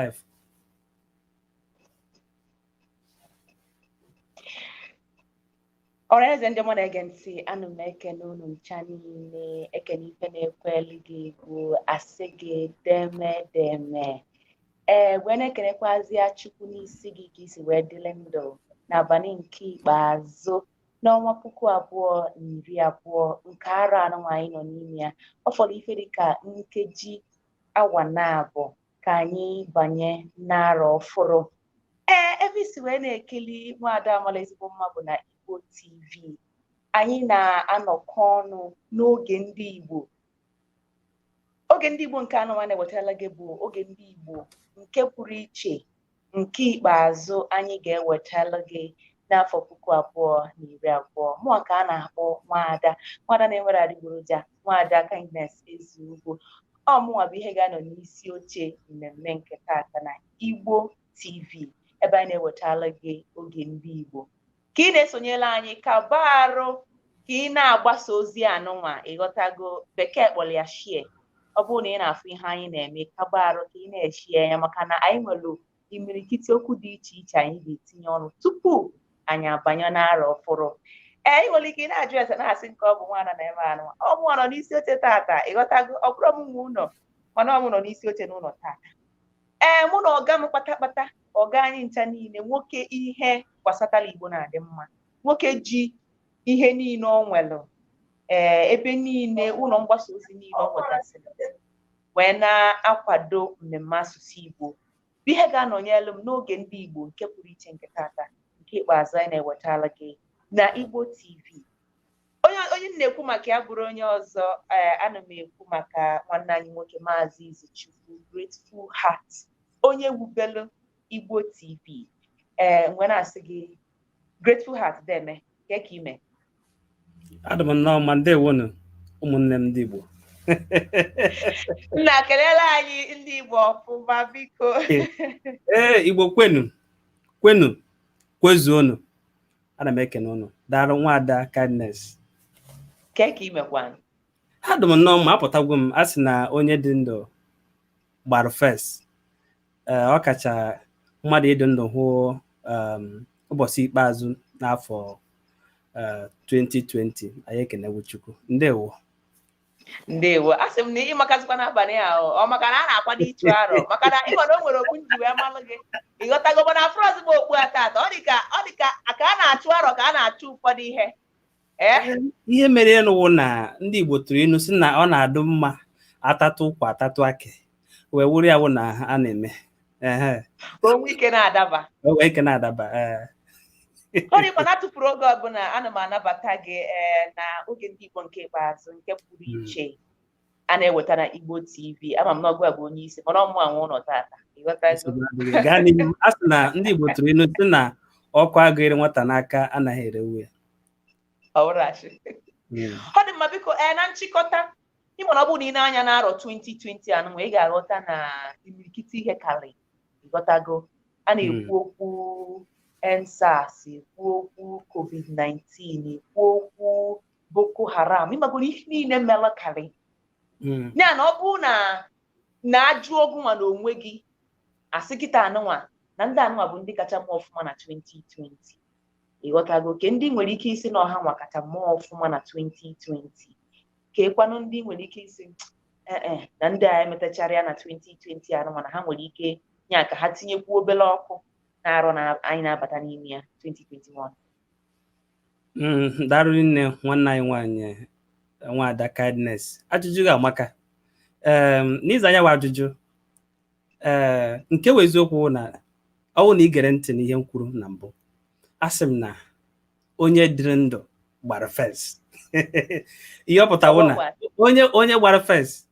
Live. Ọra eze ndị ọma na-ege ntị, ana m ekene unu ncha niile, ekene ife na-ekweli gị bụ asị gị deme deme. Ee, wee na-ekenekwazi Chukwu n'isi gị ka isi wee dịrị ndụ n'abalị nke ikpeazụ n'ọnwa 2020 nke arọ anụnwa anyị nọ n'ime ya. Ọ fọrọ ife dịka nkeji awa na abụọ ka anyị banye n'arọ ọfụrụ. Ee, ebe isi wee na-ekili nwaada amala ezigbo mma bụ na Igbo TV. Anyị na-anọkọ ọnụ n'oge ndị Igbo. Oge ndị Igbo nke anụnwa na-ewetara gị bụ oge ndị Igbo nke pụrụ iche nke ikpeazụ anyị ga-ewetara gị n'afọ 2020. Mụa ka a na-akpọ nwaada, nwaada na-enwere adịgboroja, nwaada Kindness Ezeugwu. Ọ mụnwa bụ ihe ga-anọ n'isi oche mmemme nke taata na Igbo TV, ebe anyị na-ewetara gị oge ndị Igbo. Ka ị na-esonyere anyị, ka barụ ka ị na-agbasa ozi anụnwa, ịghọtago, bekee kpọrọ ya share. Ọ bụrụ na ị na-afụ ihe anyị na-eme, kaba arụ ka ị na-eshie ya, maka na anyị nwere imirikiti okwu dị iche iche anyị ga-etinye ọnụ tupu anyị abanye n'arọ ọfụrụ. Ee, ị nwere ike ị na-ajụ ese na-asị nke ọ bụ nwaada na ebe anụ, ọ mụnwa nọ n'isi oche tata, ịghọtago, ọ bụrụ m nwe ụlọ, mana ọ mụ nọ n'isi oche n'ụlọ tata. Ee, mụ na ọga m kpatakpata, ọga anyị ncha niile, nwoke ihe gbasatara Igbo na-adị mma, nwoke ji ihe niile o nwere, ee, ebe niile, ụlọ mgbasa ozi niile ọ nwetasịrị wee na-akwado mmemme asụsụ Igbo, bụ ihe ga-anọnyere m n'oge ndị Igbo nke pụrụ iche nke tata, nke ikpeazụ anyị na-ewetara gị na Igbo TV. Onye m na-ekwu maka ya bụrụ onye ọzọ, ee, ana m ekwu maka nwanne anyị nwoke, Maazị Izuchukwu Grateful Heart, onye wubelu Igbo TV. Ee, mgbe na-asị gị Grateful Heart, deme ka ka ime. Adị m nnọọ mma, ndewonu ụmụnne m ndị Igbo. Nna, kelela anyị ndị Igbo ọfụma biko. Ee, Igbo kwenu kwenu kwezuonu, ana m ekene unu. Daalụ nwaada Kindness. Ka ka imekwa? Adị m nnọọ mma, apụtagwo m. A sị na onye dị ndụ gbara first. Ee, ọ kacha mmadụ ịdị ndụ hụ ụbọchị ikpeazụ n'afọ 2020. Anyị ekenewu Chukwu. Ndewo. Ndewo. A sị m na ị makazikwa n'abalị a, ọ maka na a na-akwado ịchụ arọ, maka na ịma na o nwere okwu nji wee malụ gị, ịghọtago, mana afrọzi m okpu a tata, ọ dị ka ọ dị ka ka a na-achụ arọ, ka a na-achụ ụfọdụ ihe. Ee, ihe mere ịnụwụ na ndị Igbo tụrụ inu si na ọ na-adụ mma atatụ ụkwa atatụ akị, wee wụrụ ya wụ na a na-eme ehe ka o nwee ike na-adaba. O wee ike na-adaba, ee. Ọ dịkwa na tụpụrụ oge ọbụla, ana m anabata gị, ee, na oge ndị Igbo nke ikpeazụ nke pụrụ iche a na-eweta na Igbo TV. Ama m na ọgụ a bụ onye isi, mana ọmụ anwe ụlọ tata, ịghọtago. Nsogbu adịghị. Gaa n'ihu. A sị na ndị Igbo tụrụ inu si na ọkụ agụghịrị nwata n'aka anaghị erewu ya. Ọ bụrụ asị. Ọ dị mma, biko, ee, na nchịkọta, ịma na ọ bụrụ na ị na-anya n'arọ 2020 anụnwa, ị ga-aghọta na imirikiti ihe karị, ịghọtago, a na-ekwu okwu EndSARS, ekwu okwu COVID-19, ekwu okwu Boko Haram, ịmagoro ihe niile mere karị. Ya na ọ bụrụ na na-ajụ ọgụ nwa na onwe gị, asị kịta anụnwa na ndị anụnwa bụ ndị kacha mma ọfụma na 2020, ịghọtago, ke ndị nwere ike isi na ọha nwa kacha mma ọfụma na 2020, ka ekwanụ ndị nwere ike isi ee na ndị a emetachara ya na 2020 anụnwa, na ha nwere ike ya ka ha tinyekwu obere ọkụ na-arọ na anyị na-abata n'ime ya, 2021. Daalụ nne, nwanne anyị nwaanyị, nwaada Kindness. Ajụjụ gị amaka. Ee, n'iza anya wa ajụjụ, ee, nke wụ eziokwu na ọ bụrụ na ị gere ntị n'ihe m kwuru na mbụ, asị m na onye dịrị ndụ gbara first. Ihe ọ pụtara bụ na onye gbara first,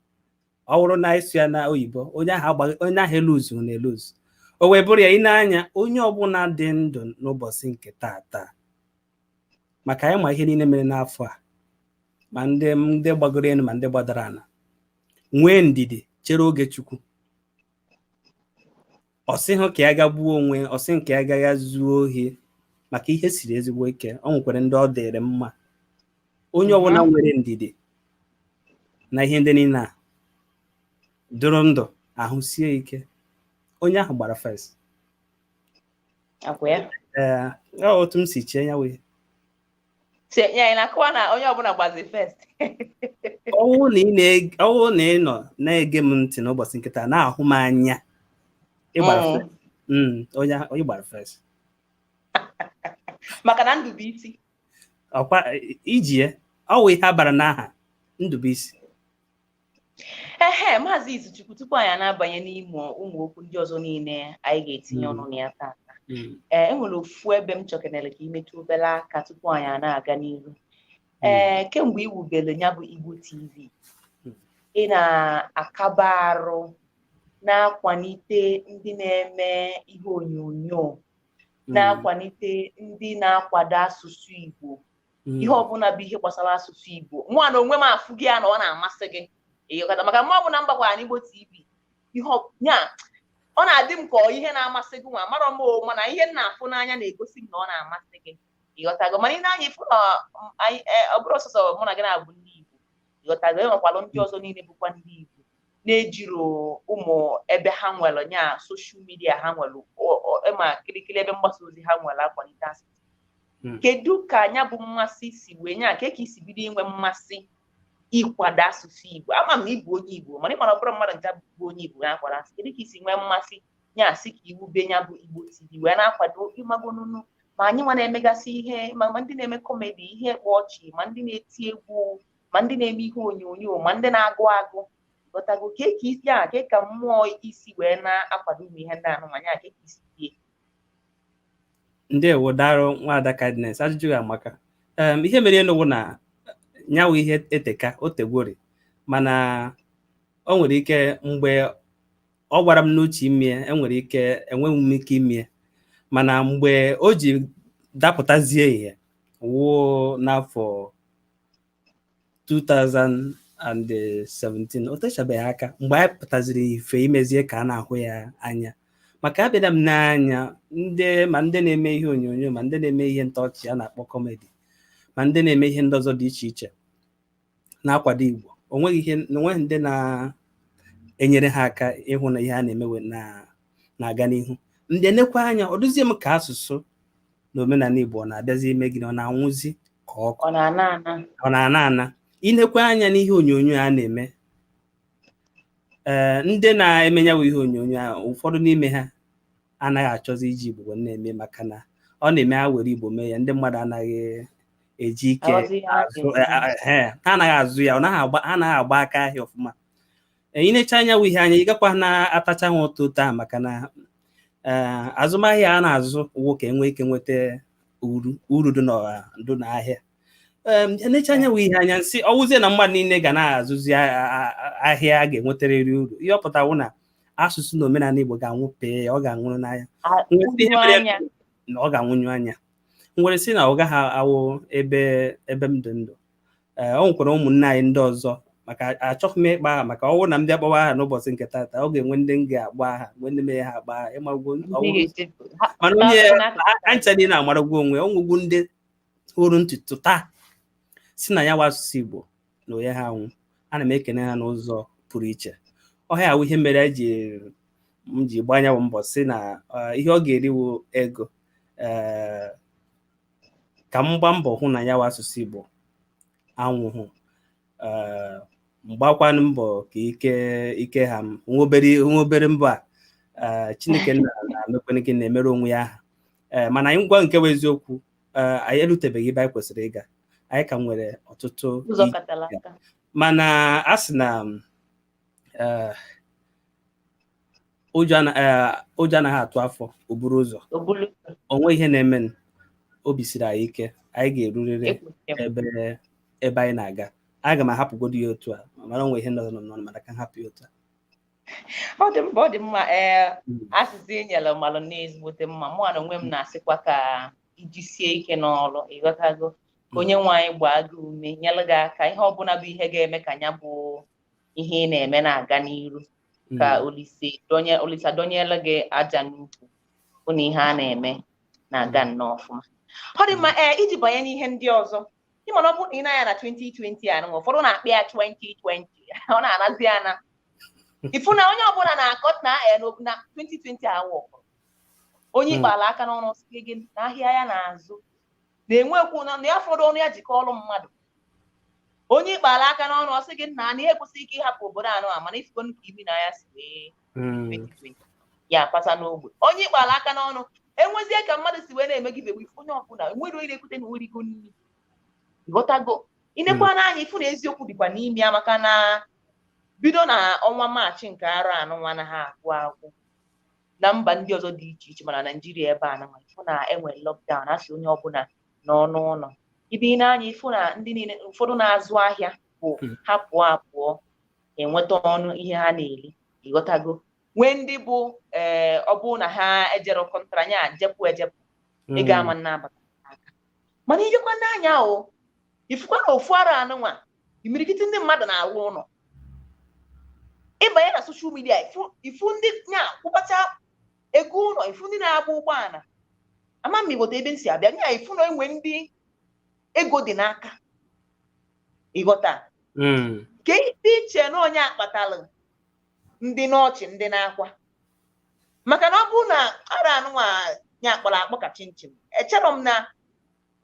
ọ bụrụ na ịsụ ya na oyibo, onye ahụ agbaghị, onye ahụ eluzu na eluzu. O wee bụrụ ya, ị na-anya onye ọbụla dị ndụ n'ụbọchị nke taata, maka anyị ma ihe niile mere n'afọ a, ma ndị gbagoro elu ma ndị gbadara ala, nwee ndidi chere oge Chukwu. Ọ sịghị ka ya ga gbuo onwe, ọ sị ka ya ga zuo ohi, maka ihe siri ezigbo ike. Ọ nwekwara ndị ọ dịrị mma. Onye ọbụla nwere ndidi na ihe ndị niile a dụrụ ndụ, ahụ sie ike, Onye ahụ gbara first. Akwa ya. Ee, ọ otu m si chee ya wee. Si ya, ị na-akọwa na onye ọbụla gbazi first? Ọwụ na ị nọ na-ege m ntị n'ụbọchị nkịta, na-ahụ m anya, ịgbara first. Onye gbara first. Maka na ndụ bụ isi. Ọkwa iji ya ọwụ ihe a bara n'aha Ndụbụisi. Ehe, Maazị Izuchukwu, tupu anyị na-abanye n'ime ụmụ okwu ndị ọzọ niile anyị ga-etinye ọnụ na ya tata, ee, enwere ofu ebe m chọkenere ka imetụ obere aka tupu anyị a na-aga n'ihu. Ee, kemgbe iwubere ya bụ Igbo TV, ị na-akaba arụ na-akwalite ndị na-eme ihe onyonyo, na-akwalite ndị na-akwado asụsụ Igbo, ihe ọbụla bụ ihe gbasara asụsụ Igbo. Mụ na onwe m afụ gị ya na ọ na-amasị gị, ịghọta? Maka mgbe ọbụla m gbakwara n'Igbo TV, ihe ya ọ na-adị m ka ọ ihe na-amasị gị nwa marọ m o, mana ihe m na-afụ n'anya na-egosi m na ọ na-amasị gị, ịghọtago? Mana ị na-anya ịfụ na anyị, ọ bụrụ sọsọ mụ na gị na-abụ ndị Igbo, ịghọtago? E nwekwara ndị ọzọ niile bụkwa ndị Igbo na-ejiro ụmụ ebe ha nwere nya social media ha nwere, ma kirikiri ebe mgbasa ozi ha nwere akwalite asụsụ. Kedu ka anya bụ mmasị si wee nya ka ka isi bido inwe mmasị ịkwado asụsụ Igbo? Ama m na ịbụ onye Igbo, mana ịmara ọ bụrụ mmadụ ncha bụ onye Igbo na-akwado asụsụ. Kedu ka isi nwee mmasị nya asị ka iwube nya bụ Igbo TV wee na-akwado ịmagonunu ma anyị nwa na-emegasị ihe, ma ndị na-eme comedy, ihe kpọ ọchị, ma ndị na-eti egwu, ma ndị na-eme ihe onyonyo, ma ndị na-agụ agụ, ghọtago? Ke ka isi a ke ka mmụọ isi wee na-akwado ụmụ ihe ndị anụ anya, ke ka isi tie? Ndewo, daalụ, Nwaada Kindness. Ajụjụ gị amaka. Ihe mere ịnụwụ na nyawu ihe eteka o tegwori, mana o nwere ike mgbe ọ gwara m n'uche ime, enwere ike enweghị m ike ime, mana mgbe o ji dapụtazie ihe wuo n'afọ 2017, o techabeghị aka mgbe anyị pụtaziri ife imezie ka a na-ahụ ya anya, maka abịara m n'anya ndị ma ndị na-eme ihe onyonyo, ma ndị na-eme ihe ntọọchị a na-akpọ comedy, ma ndị na-eme ihe ndị ọzọ dị iche iche na-akwado Igbo, onweghị ihe, onweghị ndị na-enyere ha aka ịhụ na ihe a na-eme na-aga n'ihu. Ndị enekwa anya, ọ dụzie m ka asụsụ na omenala Igbo ọ na-abịazi ime gịnị, ọ na-anwụzi ka ọkụ. Ọ na-ana ana. Ọ na-ana ana. Inekwa anya n'ihe onyonyo a na-eme, ee, ndị na-emenyawo ihe onyonyo a, ụfọdụ n'ime ha anaghị achọzi iji Igbo na-eme, maka na ọ na-eme ha were Igbo mee ya, ndị mmadụ anaghị eji ike azụ ha, anaghị azụ ya, ọ naghị agba, ha anaghị agba aka ahịa ọfụma. Inecha anya wụ ihe anya, ị gakwa na-atacha ha ụtọ ụtọ ahụ, maka na azụmahịa a na-azụ wụ ka enwee ike nweta uru dị n'ahịa. Enecha anya wụ ihe anya, nsị ọwụzie na mmadụ niile ga na-azụzi ahịa a ga-enwetarịrị uru. Ihe ọ pụtara wụ na asụsụ na omenala Igbo ga-anwụ pee ya, ọ ga-anwụrụ n'anya na ọ ga-anwụnyu anya. Nwere sị na ọ gaghị awụ ebe ebe m dị ndụ. Ee, o nwekwara ụmụnne anyị ndị ọzọ, maka achọghị m ịkpa aha, maka ọwụ na m bịa kpọwa aha n'ụbọchị nke taata, ọ ga-enwe ndị m ga-akpọ aha, nwee ndị mere ha akpa aha, ịmagwo. Mana onye ha ncha niile amaragwo onwe onwegwu, ndị hụrụ ntutu taa si na ya wa asụsụ Igbo na onye ha anwụ, ana m ekene ha n'ụzọ pụrụ iche. Ọhịa awụ ihe mere eji m ji gbanya mbọ si na ihe ọ ga-eriwu ego, ee, ka m gbaa mbọ hụ na ya wa asụsụ Igbo anwụhụ. Ee, mgbakwanụ mbọ ka ike ike ha m nwa obere mbọ a, ee, Chineke nna na-emekwana gị na-emere onwe ya aha. Ee, mana anyị ngwa nke bụ eziokwu, ee, anyị erutebeghị ebe anyị kwesịrị ịga. Anyị ka nwere ọtụtụ, mana a sị na ụjọ anaghị atụ afọ o buru ụzọ. Onwe ihe na-eme, obi siri anyị ike, anyị ga-erurịrị ebe ebe anyị na-aga. Aga m ahapụgodo ya otu a, mara onwe ihe ndị ọzọ nọ n'ọnụ, mana ka m hapụ ya otu a. Ọ dị mma, ọ dị mma. Ee, asịsị e nyere malụ n'ezigbote mma. Mụ na onwe m na-asịkwa ka ijisie ike n'ọrụ, ịghọtago? Ka onye nwe anyị gbaa gị ume, nyere gị aka, ihe ọbụla bụ ihe ga-eme ka ya bụ ihe ị na-eme na-aga n'iru, ka Olise dọnyere gị aja n'ukwu hụ na ihe a na-eme na-aga nnọọ ọfụma. Ọ dị mma. Ee, iji banye n'ihe ndị ọzọ, ịma na ọ bụrụ na ị na-anya na 2020 a, ụfọdụ na-akpị ya 2020, ọ na-anazi ana. Ifu na onye ọbụla na-akọ na na 2020 awọ onye ikpeala aka n'ọnụ sị gị na ahịa ya na-azụ na-enwekwu na ya fọdụ ọnụ ya jikọ ọrụ mmadụ. Onye ikpeala aka n'ọnụ ọ sị gị na na ihe ekwesịghị ike ịhapụ obodo anụ a, mana ifugo ka imi na ya si wee 2020 ya akpata n'ogbe. Onye ikpeala aka n'ọnụ enwezie ka mmadụ si wee na-emegide ifu onye ọbụla enwere onye na-ekwute na origo nri. Ghọtago? Inekwa n'anya, ifu na eziokwu dịkwa n'ime ya, maka na bido na ọnwa Maachị nke arọ anụnwa na ha agwụ agwụ na mba ndị ọzọ dị iche iche, mana Naijiria ebe a nụnwa, ifu na enwere lockdown, asị onye ọbụla n'ọnụ ụlọ. Ibe ị na-anya, ifu na ndị niile ụfọdụ na-azụ ahịa bụ ha pụọ apụọ enweta ọnụ ihe ha na-eri. Ịghọtago? Nwee ndị bụ ee, ọ bụrụ na ha ejero kọntra nya jepụ ejepụ, ego ama nnabata aka. Mana ijekwa n'anya o, ifukwa na ofu arọ anụnwa, imirikiti ndị mmadụ na-alụ ụlọ. Ịbanye na social media, ifu ndị nya kwụbacha ego ụlọ, ifu ndị na-agba ụgbọala. Ama m ighọta ebe m si abịa. Nya ifu na enwe ndị ego dị n'aka. Ịghọta? Ka ife iche na onye akpatalụ ndị n'ọchị, ndị na-akwa, maka na ọ bụrụ na ara anụnwa nya akpọrọ akpọ ka chinchin, echere m na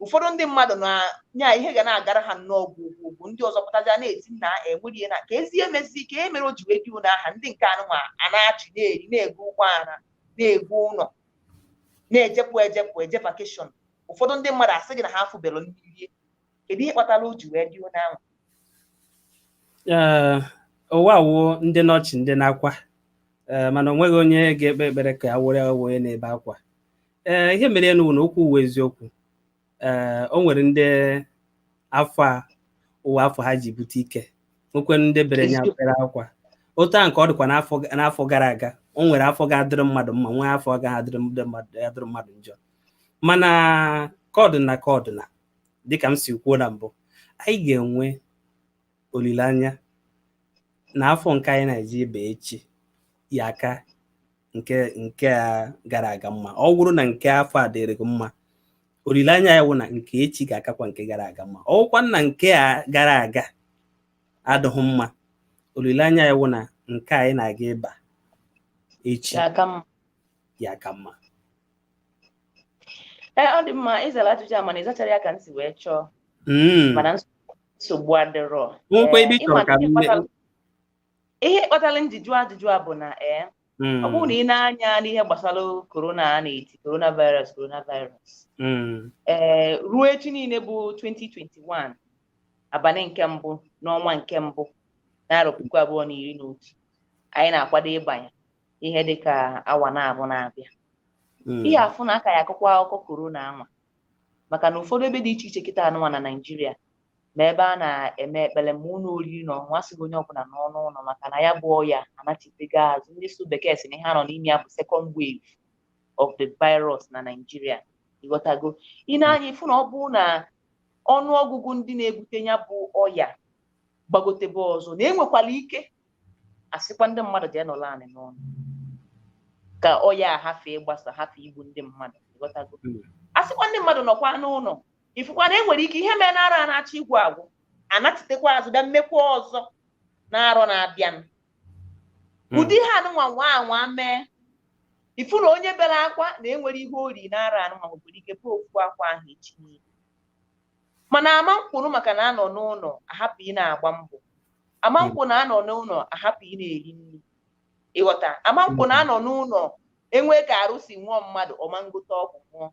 ụfọdụ ndị mmadụ na nya ihe ga na-agara ha nnọọ gwogwogwo. Ndị ọzọ pụtazịa na-eti na enwere ihe na ka ezi emezi ka e mere o ji wee dị ụlọ aha. Ndị nke anụnwa a na-achị, na-eri, na-ego ụgbọala, na-ego ụlọ, na-ejepụ ejepụ, eje vacation. Ụfọdụ ndị mmadụ asị gị na ha afụbelu ndị rie. Kedu ihe kpatara o ji wee dị ụlọ ahụ? Ee, ụwa wụ ndị n'ọchị, ndị na-akwa. Ee, mana o nweghị onye ga-ekpe ekpere ka a were onye na-ebe akwa. Ee, ihe mere enu na okwu uwe eziokwu. Ee, o nwere ndị afọ a ụwa afọ ha ji bute ike, nwekwe ndị bere nya bere akwa. Otu a nke ọ dịkwa n'afọ gara aga, o nwere afọ ga-adịrị mmadụ mma, nwee afọ agaghị adịrị ndị mmadụ, adịrị mmadụ njọ. Mana ka ọ dị na dịka m si kwuo na mbụ, anyị ga-enwe olileanya na afọ nke anyị na-eji ebe echi ya aka nke a gara aga mma. Ọ bụrụ na nke afọ a dịrị gị mma, olileanya ya wụ na nke echi ga-akakwa nke gara aga mma. Ọ bụkwa na nke a gara aga adịghị mma, olileanya ya wụ na nke anyị na-aga ịba echi ga-aka mma. Ya aka mma. Ee, ọ dị mma. Ịzara ajụjụ a, mana ịzachara ya ka m si wee chọọ. Mana nsogbu adịrọ. Nwekwa ebe Ee, ị chọrọ ịma ka ihe m ihe kpatara m ji jụọ ajụjụ a bụ na ee, ọ bụrụ na ị na-anya n'ihe gbasara corona a na-eti coronavirus, coronavirus, ee, ruo echi niile bụ 2021, abalị nke mbụ n'ọnwa nke mbụ n'arọ 2021, anyị na-akwado ịbanye ihe dịka awa na-abụ na-abịa. Ihe afụ na aka ya akụkọ akụkọ corona anwa, maka na ụfọdụ ebe dị iche iche kịta anụnwa na Naịjirịa, ma ebe a na-eme ekpere, ma ụlọ oriri na ọṅụṅụ, asịghị onye ọbụla n'ọnụ ụlọ, maka na ya bụ ọya anachitego azụ. Ndị su bekee si na ihe a nọ n'ime ya bụ second wave of the virus na Naịjirịa. Ịghọtago? Ị na-anya, ịfụ na ọ bụ na ọnụọgụgụ ndị na-ebute ya bụ ọya gbagotebe ọzọ, na enwekwala ike asịkwa ndị mmadụ jee nọrọ anị n'ọnụ ka ọya a hafee gbasa, hafee igbu ndị mmadụ. Ịghọtago? Asịkwa ndị mmadụ nọkwa n'ụlọ, ifụkwa na enwere ike ihe mere na-arọ a na-achọ igwu agwụ anachitekwa azụ, bịa mmekwa ọzọ na-arọ na-abịanụ. Ụdị ihe anụnwa nwa anwa mee, ifu na onye bere akwa na enwere ihe ori na-arọ anụnwa nwekwara ike bụ ofu akwa ahụ echi niile. Mana ama nkwuru maka na anọ n'ụlọ ahapụ ị na-agba mbọ, ama nkwụ na anọ n'ụlọ ahapụ ị na-eri nri. Ịghọta? Ama nkwụ na anọ n'ụlọ enwee ka arụ si nwụọ mmadụ ọma ngote ọgwụ nwụọ.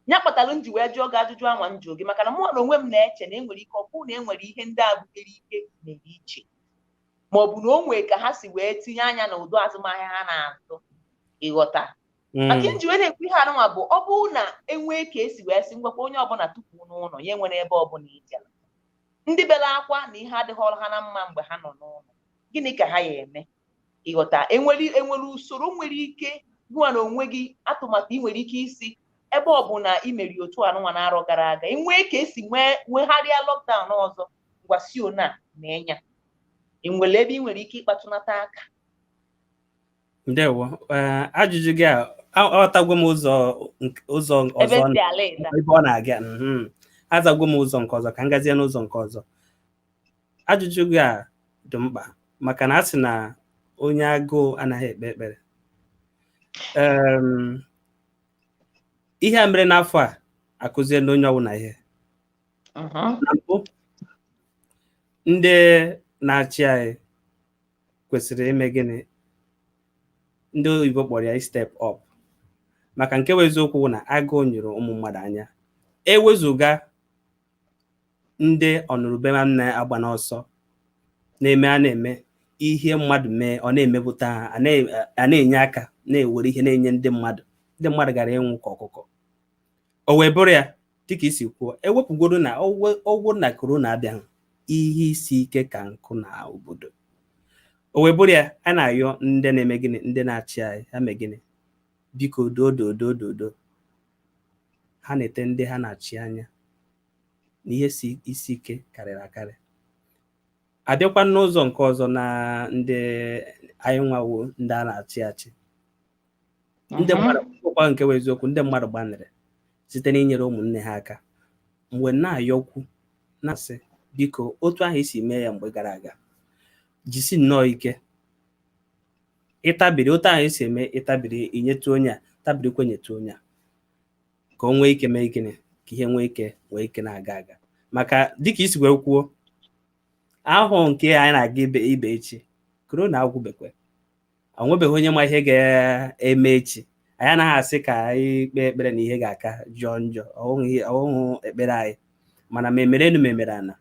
Ya kpatara m ji wee jụọ gị ajụjụ anwa m jụrụ gị, maka na mụ na onwe m na-eche na enwere ike ọ bụrụ na enwere ihe ndị a butere ike mere iche, ma ọ bụ na o nwee ka ha si wee tinye anya na ụdọ azụmahịa ha na-azụ. Ịghọta? Maka nji wee na-ekwu ihe anụnwa bụ, ọ bụrụ na enwee ka esi wee sị ngwakwa onye ọbụla tupu n'ụlọ ya, enwere ebe ọbụla ijere, ndị bere akwa na ihe adịghị ọrụ ha na mma mgbe ha nọ n'ụlọ, gịnị ka ha ya eme? Ịghọta? Enwere usoro nwere ike gụwa na onwe gị atụmatụ ị nwere ike isi ebe ọ bụ na imeri otu anụnwa na-arọ gara aga, enwee ka esi nwee nwegharịa lockdown ọzọ, ngwa si ona na enya enwere ebe ị nwere ike ịkpatụnata aka? Ndewo. Ee, ajụjụ gị a, aghọtagwo m ụzọ ụzọ ebe ọzọ si ala ịza. Ebe ọ na-aga. Azagwo m ụzọ nke ọzọ, ka m gazie n'ụzọ nke ọzọ. Ajụjụ gị a dị mkpa. Maka na a sị na onye agụụ anaghị ekpe ekpere. Ihe a mere n'afọ a akụziela onye ọbụla ihe. Na mbụ, ndị na-achị anyị kwesịrị ime gịnị? Ndị oyibo kpọrọ ya step up. Maka nke bụ eziokwu bụ na agụụ nyụrụ ụmụ mmadụ anya. Ewezụga ndị ọnụrụbe nwanne agba n'ọsọ na-eme, a na-eme ihe mmadụ mee, ọ na-emepụta ha, a na-enye aka, na-ewere ihe na-enye ndị mmadụ, ndị mmadụ gara ịnwụ ka ọkụkọ. O wee bụrụ ya, dịka isi kwuo, ewepụgodo na ọgwụ na korona abịaghị, ihe isi ike ka nkụ na obodo. O wee bụrụ ya, a na-ayọ ndị na-eme gịnị, ndị na-achị anyị, ha mee gịnị? Biko, doo doo doo doo doo, ha na-ete ndị ha na-achị anya na ihe si isi ike karịrị akarị. Abịakwa n'ụzọ nke ọzọ, na ndị anyị nwawo ndị a na-achị achị, ndị mmadụ ọkwa nke bụ eziokwu, ndị mmadụ gbanịrị site n'inyere ụmụnne ha aka. Mgbe na-ayọkwu, na-asị, biko, otu ahụ esi mee ya mgbe gara aga, jisi nnọọ ike. Ịtabiri otu ahụ esi eme, ịtabiri inyetụ onye a, tabirikwa nyetụ onye a, ka o nwee ike mee gịnị, ka ihe nwee ike na-aga aga. Maka dịka isi wee kwuo, ahụ nke anyị na-aga ibe ibe echi, korona agwụbekwe, onwebeghị onye ma ihe ga-eme echi. Anyị anaghị asị ka anyị kpee ekpere na ihe ga-aka jọọ njọ, ọhụhụ ekpere anyị. Mana ma emere enu, ma emere ana,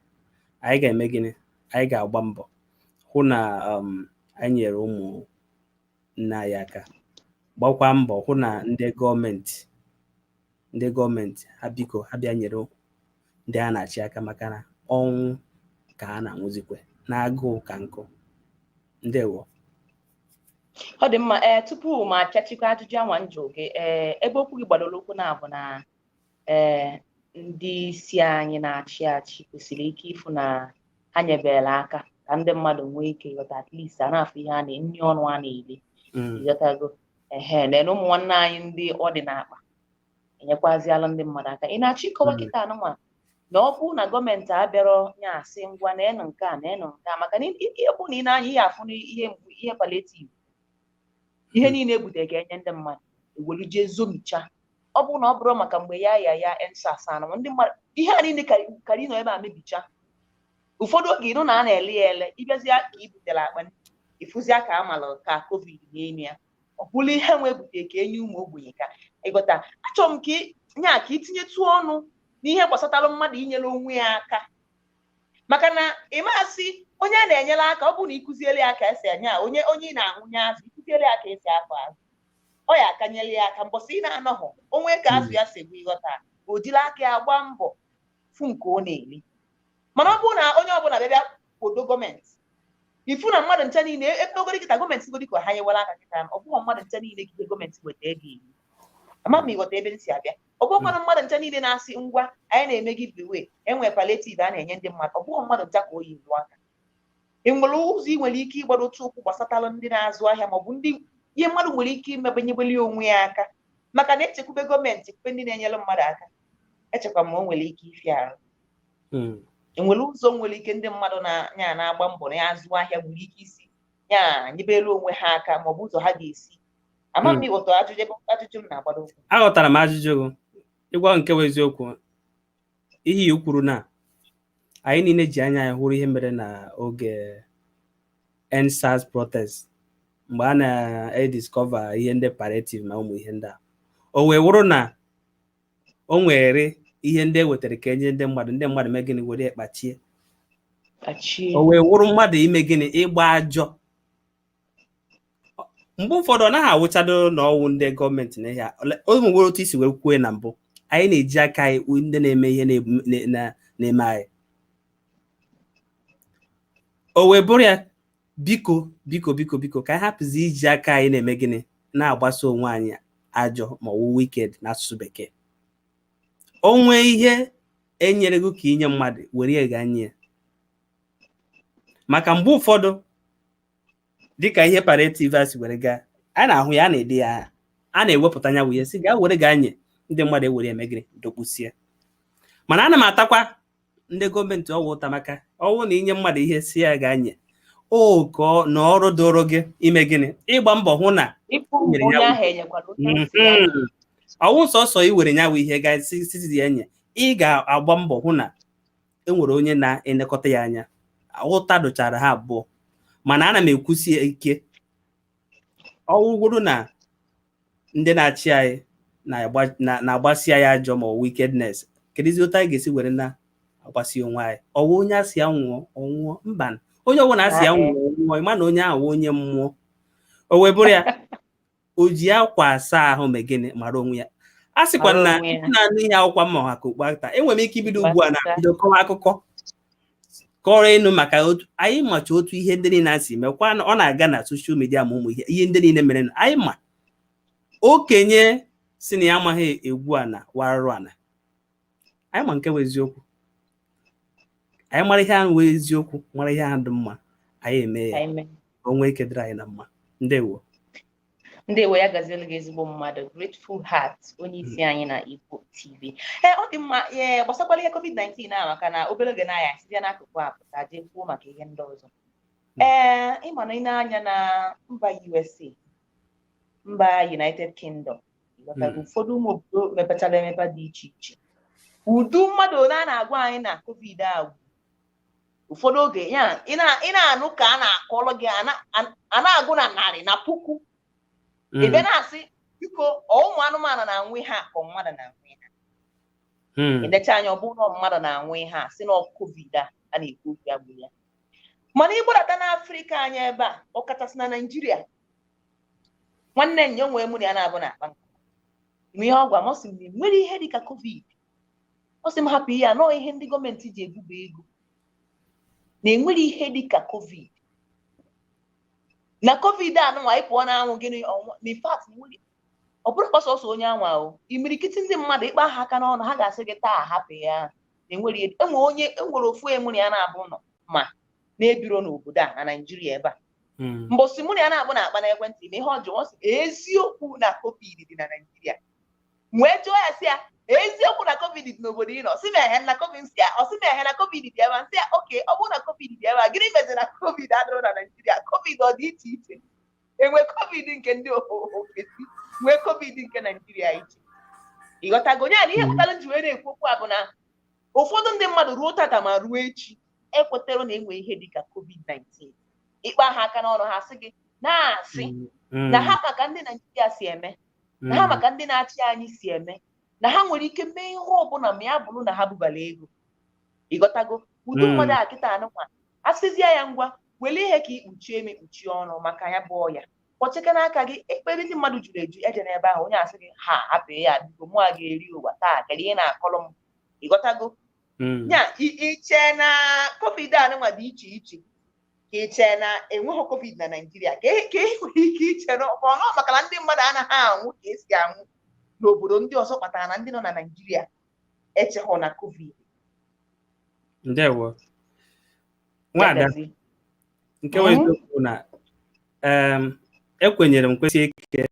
anyị ga-eme gịnị? Anyị ga-agba mbọ hụ na anyị nyere ụmụ nne anyị aka, gbakwa mbọ hụ na ndị gọọmenti ha, biko, ha bịa nyere ndị a na-achị aka, maka na ọnwụ ka ha na-anwụzikwe na agụụ ka nkụ. Ndewo. Ọ dị mma. Ee, tupu ma apịachikwa ajụjụ anwa njụ gị, ee, ebe okwu gị gbadoro okwu na-abụ na ee, ndị isi anyị na-achị achị kwesịrị ike ịfụ na ha nyebere aka ka ndị mmadụ nwee ike ịghọta, at least a na-afụ ihe a na nri ọnụ a na-eri. Ịghọtago? Ehe, na ụmụ nwanne anyị ndị ọ dị n'akpa enyekwaziala ndị mmadụ aka. Ị na-achọ ịkọwa kịta anụnwa na ọ bụrụ na gọọmenti abịarọ nya asị, ngwa, na enụ nke a, na enụ nke a, maka na ọ bụrụ na ị na-anya ihe afụ ihe mgbu, ihe palliative, ihe niile ebutere ka enye ndị mmadụ, ewelu jee zomicha. Ọ bụrụ na ọ bụrụ maka mgbe ya ya ya EndSARS anụ, ndị mmadụ ihe a niile karị nọ ebe a mebicha. Ụfọdụ oge ịnụ na a na-ele ya ele, ịbịazịa ka i butere akpa, ịfụzịa ka amala ka COVID n'elu ya. Ọ bụrụ ihe nwe ebutere ka enye ụmụ ogbenye, ka ịghọta, achọrọ m ka nya ka itinyetụ ọnụ n'ihe gbasatara mmadụ inyere onwe ya aka, maka na ịmasị onye a na-enyere aka, ọ bụrụ na ịkụziere ya ka esi anya onye onye ị na-ahụnye azụ, ịkụziere ya ka esi akọ azụ, ọ ya akanyere ya aka. Mbọsị ị na-anọghọ, onwe ka azụ ya si egbu, ịghọta, o jiri aka ya gbaa mbọ fụ nke ọ na-eri. Mana ọ bụrụ na onye ọbụla bịa bịa kwodo gọọmenti, ifu na mmadụ ncha niile ekpegoro kịta, gọọmenti godi ka ha nyewere aka kịta, ọ bụghị mmadụ ncha niile ka ihe gọọmenti weta ego iri. Ama m ịghọta ebe m si abịa. Ọ bụghịkwanụ mmadụ ncha niile na-asị, ngwa, anyị na-eme giveaway, enwe palliative a na-enye ndị mmadụ, ọ bụghị mmadụ ncha ka o yi ru aka. Ị nwere ụzọ ị nwere ike ịgbado otu ụkwụ gbasatara ndị na-azụ ahịa, maọbụ ndị ihe mmadụ nwere ike imebenyebeli onwe ya aka, maka na echekwube gọọmenti, kwube ndị na-enyere mmadụ aka, echekwa m o nwere ike ifi arụ. Enwere ụzọ nwere ike ndị mmadụ na-anya na-agba mbọ na ya azụ ahịa nwere ike isi ya nyebelu onwe ha aka, maọbụ ụzọ ha ga-esi? Ama m ịghọta ajụjụ ebe ajụjụ m na-agbado ụkwụ. Aghọtara m ajụjụ gị. Ịgwa nke bụ eziokwu, ihe i kwuru na anyị niile ji anya anyị hụrụ ihe mere na oge EndSARS protest, mgbe a na-ediscover ihe ndị palliative na ụmụ ihe ndị a, o wee wụrụ na o nwere ihe ndị e wetara ka enye ndị mmadụ, ndị mmadụ mee gịnị? Were kpachie. Kpachie. O wee wụrụ mmadụ ime gịnị? Ịgba ajọ. Mgbe ụfọdụ ọ naghị awụchado na ọwụ ndị gọọmenti na ihe a. O nwere otu isi wee kwue na mbụ, anyị na-eji aka anyị ndị na-eme ihe na-eme anyị. O wee bụrụ ya, biko, biko, biko, biko, ka anyị hapụzi iji aka anyị na-eme gịnị? Na-agbaso onwe anyị ajọ, ma ọ wụ wicked n'asụsụ bekee. O nwee ihe enyere gị ka inye mmadụ, were ya gaa nye ya. Maka mgbe ụfọdụ, dịka ihe palliative a si were gaa, a na-ahụ ya, a na-ede ya aha, a na-ewepụta ya bụ ihe si gaa were gaa nye ndị mmadụ, ewere eme gịnị? Dokpusie. Mana ana m atakwa ndị gọọmenti ọwụ ụta, maka ọwụ na inye mmadụ ihe si ya gaa nye, O ka na ọrụ doro gị ime gịnị? Ịgba mbọ hụ na Ịfụ onye ahụ enyekwara onye asị ya nye. Ọwụ sọsọ i were ya wụ ihe ga sisi ya enye, ị ga-agba mbọ hụ na e nwere onye na-elekọta ya anya. Ụta dochara ha abụọ, mana ana m ekwusi ike, ọwụgwụrụ na ndị na-achị anyị na-agbasi anyị ajọ ma ọ wickedness, kedụzi otu anyị ga-esi were na-agbasi onwe anyị? Ọwụ onye asị ya nwụọ, ọ nwụọ? Mba, onye ọbụla asị ya nwụọ, ọ nwụọ. Ịma na onye ahụ onye mmụọ, o wee bụrụ ya o ji akwa asa ahụ mee gịnị? Mara onwe ya. A sịkwa na na-anụ ihe akwụkwọ mma ọha ka okpu ata. Enwere m ike ibido ugbu a na bido kọwa akụkọ kọrọ ịnụ maka otu anyị macha otu ihe ndị niile si mekwa ọ na-aga na social media, ma ụmụ ihe ihe ndị niile mere anyị ma. Okenye si na ya amaghị egwu ana wararụ ana. Anyị ma nke bụ eziokwu, anyị mara ihe ahụ wee eziokwu, mara ihe ahụ dị mma, anyị eme ya ka o nwee ike dịrị anyị na mma. Ndewo. Ndewo, ya gazielu gị, ezigbo mmadụ, Grateful Heart, onye isi anyị na Igbo TV. Ee, ọ dị mma. Ee, gbasakwala ihe COVID-19 a, maka na obere oge na-aya site n'akụkụ a pụta jee kwuo maka ihe ndị ọzọ. Ee, ịma na ị na-anya na mba USA, mba United Kingdom, ụfọdụ ụmụ obodo mepechara emepe dị iche iche, udu mmadụ ole a na-agwa anyị na COVID a, ụfọdụ oge ya ị na-anụ ka a na-akọrọ gị, a na-agụ na narị na puku, ebe na-asị, biko, ụmụ anụmanụ na-anwụ ihe a ka mmadụ na-anwụ ihe a? Edecha anya, ọ bụrụ na mmadụ na-anwụ ihe a, si na COVID a a na-ekwu okwu ya bụ ya. Mana ịgbadata n'Afrịka anyị ebe a, ọkachasị na Naịjirịa, nwanne nya nwee mụ na ya na-abụ na-akpa nkata ihe ọ gwa m, ọ sị m na nwere ihe dịka COVID. Ọ sị m hapụ ihe a nọọ ihe ndị gọọmenti ji ebuba ego, na enwere ihe dịka COVID, na COVID anụnwa ị pụọ n'anwụ gịnị ọnwa. Na in fact, ọ bụrụ sọsọ onye anwa o, imirikiti ndị mmadụ, ịkpa ha aka n'ọnụ, ha ga-asị gị taa hapụ ya, na enwere enwe onye enwere ofu emụrụ ya na-abụ nọ ma na-ebiro n'obodo a na Naịjirịa ebe a. Mbọsị mụ na ya na-abụ na-akpa n'ekwentị, ma ihe ọ jụrụ, ọ sị eziokwu na COVID dị na Naịjirịa? Wee jụọ ya sị ya, eziokwu na COVID dị n'obodo ị nọ? Sị m ehe na COVID si ya, ọ sị m ehe na COVID dị ebe a. Nsị ya, oke, ọ bụrụ na COVID dị ebe a, gịnị meziri na COVID adịrọ na Naịjirịa? COVID ọ dị iche iche? Enwe COVID nke ndị ofesi, nwee COVID nke Naịjirịa iche? Ịghọtago ya na ihe kpatara nji wee na-ekwu okwu a bụ na ụfọdụ ndị mmadụ ruo tata ma ruo echi ekwetara na enwe ihe dịka COVID-19. Ịkpa ha aka n'ọnụ, ha sị gị na-asị na ha maka ndị Naịjirịa si eme, na ha maka ndị na-achị anyị si eme, na ha nwere ike mee ihe ọbụla ma ya bụrụ na ha bubara ego. Ịghọtago ụdị mmadụ a kịta anụnwa asịzie ya, ngwa, were ihe ka ikpuchie eme, kpuchie ọnụ maka ya bụ ọya, kpọchike n'aka gị, ekpere ndị mmadụ juru eju eje n'ebe ahụ, onye asị gị ha hapụ ya, biko, mụ a ga-eri ụwa taa, kedu ihe na-akọrọ m? Ịghọtago ya? Iche na COVID anụnwa dị iche iche, ka iche na enweghị COVID na Naịjirịa, ka ị nwere ike iche na ọ maka na ndị mmadụ anaghị anwụ ka esi anwụ n'obodo ndị ọzọ kpatara na ndị nọ na Naịjirịa echehụ na COVID. Ndewo, nwada. Nke wee eziokwu na ekwenyere m, kwesị ike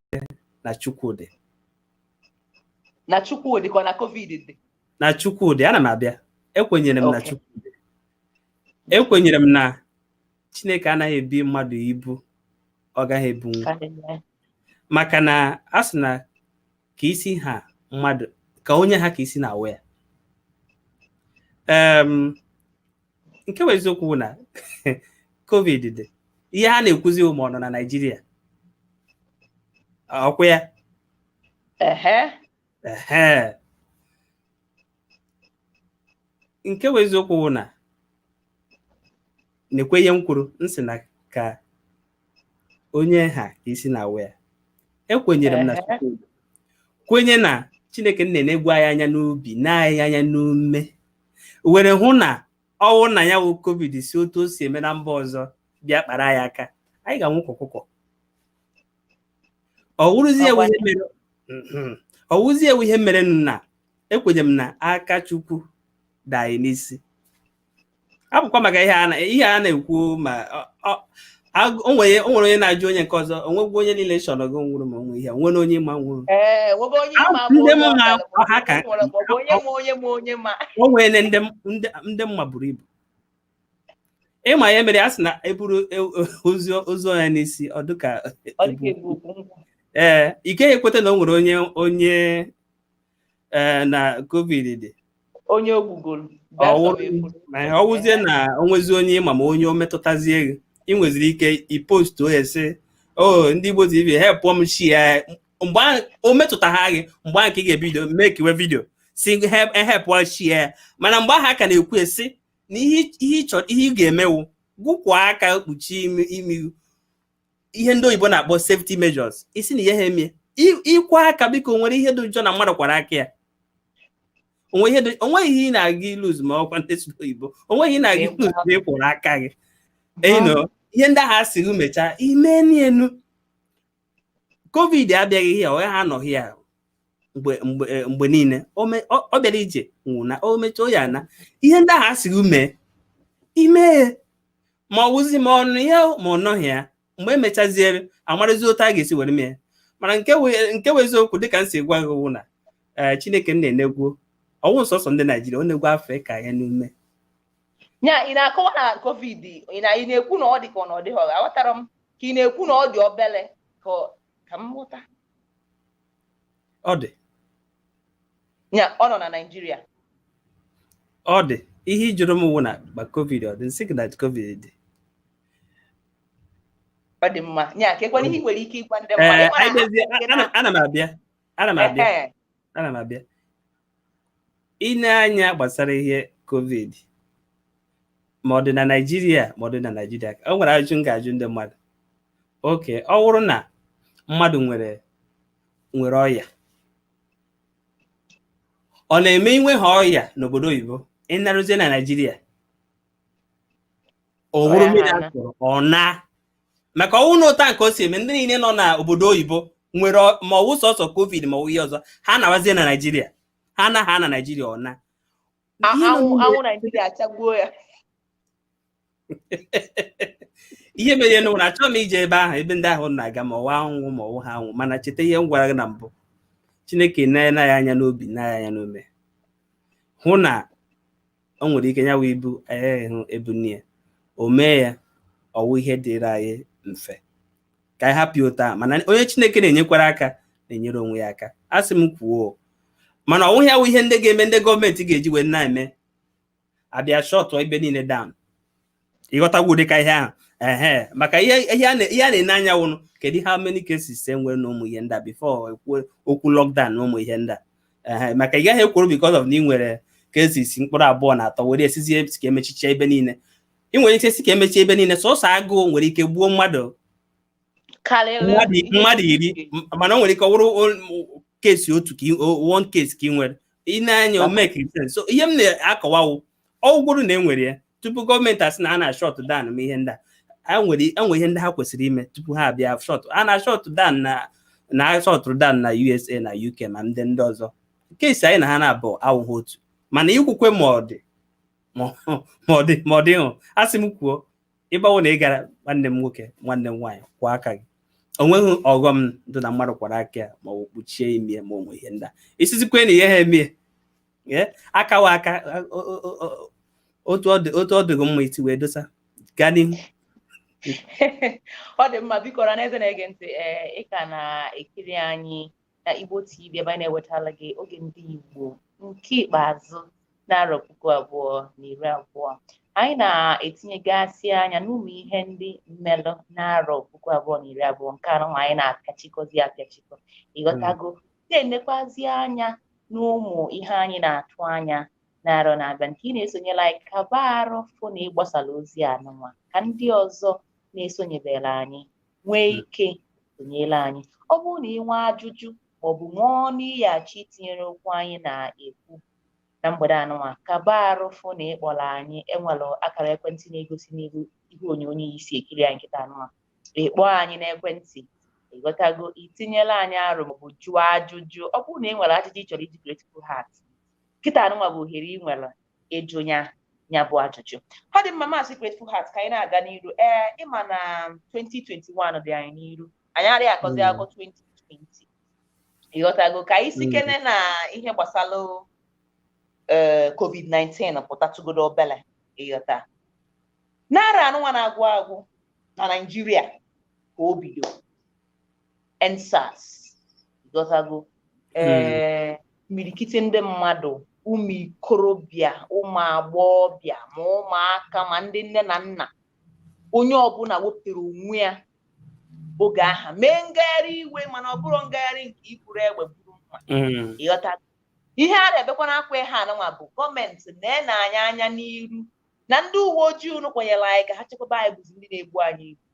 na Chukwudị. Na Chukwudị ka na COVID dị? Na Chukwudị. Ana m abịa. Ekwenyere m na Chukwudị, ekwenyere m na Chineke anaghị ebi mmadụ ibu ọ gaghị ebunwu, maka na a sị na ka isi ha mmadụ ka onye ha ka isi na-awụ ya. Nke bụ eziokwu bụ na COVID dị. Ihe ha na-ekwuzi ma ọ nọ na Naịjirịa, ọkwụ ya. Ehe, nke bụ eziokwu bụ na na-ekwe ihe m kwuru, m sị na ka onye ha ka isi na-awụ ya. Ekwenyere m na Chukwu, kwenye na Chineke na-enegwu anyị anya n'ubi na anyị anya n'ume, were hụ na ọwụ na ya wụ COVID si otu o si eme na mba ọzọ bịa kpara ya aka, anyị ga-anwụ ka ọkụkọ. Ọwụrụzie ewu ihe mere na ekwenye m na aka Chukwu dị anyị n'isi. Abụkwa maka ihe a na-ekwu, ma o nwere onye na-ajụ onye nke ọzọ, onwegwu onye niile chọrọ gị nwụrụ, ma onwe ihe nwere onye ma nwụrụ. Ndị mma ha ka o nwere ndị mma buru ibu. Ịma ihe mere a sị na eburu ozu onye n'isi, ọ dịka Ọ dịka ebu okwu nkwụ. Ee, ị gaghị ekweta na o nwere onye ee na COVID dị. Onye ogbugoro. Ma ọ wụzie na o nwezi onye ịma, ma onye o metụtazie gị, ị nweziri ike ipost onye sị, "O ndị Igbo TV, helpụọ m share." Mgbe ahụ o metụta gị, mgbe ahụ ka ị ga-ebido mekiwe video si helpụọ share. Mana mgbe ahụ a ka na-ekwu esi na ihe ị chọrọ, ihe ị ga-emewu, gwụkwa aka, kpuchie imi, ihe ndị oyibo na-akpọ safety measures, isi na ihe ha emie ịkwa aka. Biko, nwere ihe dị njọ na mmadụ kwara aka ya? Onweghị ihe ị na-aga iluz ma ọkwa ndị si oyibo, onweghị ihe ị na-aga iluz ma ị kwụrụ aka gị. Eno ihe ndị ahụ asị gị mechaa ime n'elu. COVID abịaghị ihe ọ ha anọghị ya mgbe niile. Ọ bịara ije nwụ na o mechaa ya na ihe ndị ahụ asị gị mee ime, ma ọ wụzi ma ọ nụ ya ma ọ nọghị ya. Mgbe emechaziere, amarazi otu a ga-esi were mee. Mana nke wụ eziokwu, dịka m si gwa gị, wụ na ee, Chineke m na-enegwu ọwụ nsọsọ ndị Naijiria, ọ na-egwu Afrịka ya n'ume. Nya, ị na-akọwa na COVID, ị na-ekwu na ọ dị ka ọ na ọ dịghị? Aghọtara m ka ị na-ekwu na ọ dị obele ka m ghọta. Ọ dị. Nya, ọ nọ na Naijiria? Ọ dị. Ihe ị jụrụ m wụ na ma COVID ọ dị, nsị gị na COVID dị. Ọ dị mma. Nya, ka ekwana ihe ị nwere ike ịgwa ndị mmadụ. Ana m abịa, ana m abịa, ana m abịa. Ine anya gbasara ihe COVID, ma ọ dị na Naijiria ma ọ dị na Naijiria, o nwere ajụjụ m ga-ajụ ndị mmadụ. Oke ọ bụrụ na mmadụ nwere ọya, ọ na-eme inwe ha ọya n'obodo oyibo, ịnarụzie na Naijiria, ọ wụrụ mmiri atụrụ ọ na maka ọnwụ na ụta nke o si eme, ndị niile nọ n'obodo oyibo nwere ma ọwụ sọsọ COVID ma ọwụ ihe ọzọ, ha na-awazie na Naijiria, ha anaghị na Naijiria, ọ na Anwụ Naijiria achagbuo ya. Ihe mere n'ụlọ, achọghị m ije ebe ahụ, ebe ndị ahụ na-aga, ma ọwa anwụ ma ọwụ ha anwụ. Mana cheta ihe m gwara gị na mbụ: Chineke na ya anya n'obi, na ya anya n'ume, hụ na o nwere ike nyawa ibu anyị hụ ebunye ya, o mee ya ọwụ ihe dịrị anyị mfe ka anyị hapụ ụta. Mana onye Chineke na-enyekwara aka na-enyere onwe ya aka, a sị m kwuo. Mana ọwụghị ya wụ ihe ndị ga-eme ndị gọọmenti ga-eji wee na-eme abịa shutụọ ebe niile down. Ịghọtagwu dịka ihe ahụ ehe, maka ihe a na-ene anya wụnụ, kedu how many cases e nwere na ụmụ ihe ndị a before ekwu okwu lockdown na ụmụ ihe ndị a? Ehe, maka ị gaghị ekwuru because of na ị nwere cases mkpụrụ abụọ na atọ were esizie ka emechicha ebe niile. Ị nwere ike si ka emechie ebe niile, sọsọ agụụ nwere ike gbuo mmadụ 10, mana o nwere ike ọ bụrụ case otu ka one case ka ị nwere. Ị na-anya, o make sense? So ihe m na-akọwawo, ọgwụgwụrụ na e nwere ya tupu gọọmenti asị na a na shut down ma ihe ndị a nwere, enwe ihe ndị ha kwesịrị ime tupu ha abịa shut a na shut down na shut down na USA na UK ma ndị ọzọ. Case anyị na ha na-abụ awụghị otu. Mana ikwukwe ma ọ dị ma ọ dị hụ, asị m kwuo, ịgbanwe na ị gara, nwanne m nwoke, nwanne m nwaanyị, kwụọ aka gị. O nweghị ọghọm dị na mmadụ kwara aka ya ma ọ bụ kpuchie imi ma onwe ihe ndị a. Isizikwe na ihe ha emie akawa aka otu ọ dịghị mma isi wee dosa gaa n'ihu. Ọ dị mma. Biko, ọra na eze na-ege ntị, ee, ị ka na-ekiri anyị na Igbo TV, ebe anyị na-ewetala gị Oge Ndị Igbo nke ikpeazụ n'arọ 2020. Anyị na-etinyegasị anya n'ụmụ ihe ndị mmelụ n'arọ 2020 nke anọ anyị na-apịachikọzi apịachikọ, ịghọtago, na-enekwazi anya n'ụmụ ihe anyị na-atụ anya n'arọ na-abịa. Nke ị na-esonyela anyị, kaba arụ fụ na ịgbasara ozi anụnwa ka ndị ọzọ na-esonyebere anyị nwee ike sonyere anyị. Ọ bụrụ na ị nwee ajụjụ maọbụ nwee ọnụ ịghachi itinyere okwu anyị na-ekwu na mgbede anụnwa, kaba arụ fụ na ịkpọrọ anyị. Enwere akara ekwentị na-egosi n'ihu ihe onyonyo isi ekiri anyị nkịta anụnwa. Ịkpọọ anyị n'ekwentị, ịghọtago, itinyela anyị arụ maọbụ jụọ ajụjụ. Ọ bụrụ na ị nwere ajụjụ ị chọrọ iji Grateful Heart kịta anụnwa, bụ ohere ị nwere ịjụ ya ya bụ ajụjụ. Ọ dị mma, Maazị Grateful Heart, ka anyị na-aga n'iru. Ee, ịma na 2021 dị anyị n'iru, anyị adịghị akọzi akụkọ 2020, ịghọtago, ka anyị sikene na ihe gbasara ee COVID-19 pụtatụgodo obele, ịghọta. Nara anụnwa na-agwụ agwụ na Naịjirịa ka o bido EndSARS, ghọtago? Ee, imirikiti ndị mmadụ, ụmụ ikorobịa, ụmụ agbọghọbịa, ma ụmụaka, ma ndị nne na nna, onye ọbụla wepụtara onwe ya oge aha mee ngagharị iwe, mana ọ bụrụ ngagharị nke iburu egbe buru mma. Ịghọta ihe a na-ebekwa n'akwa ihe anụnwa bụ gọọmenti na-ene anyị anya n'iru na ndị uwe ojii unu kwanyere anyị ka ha chekwaba anyị bụzi ndị na-egbu anyị egbu.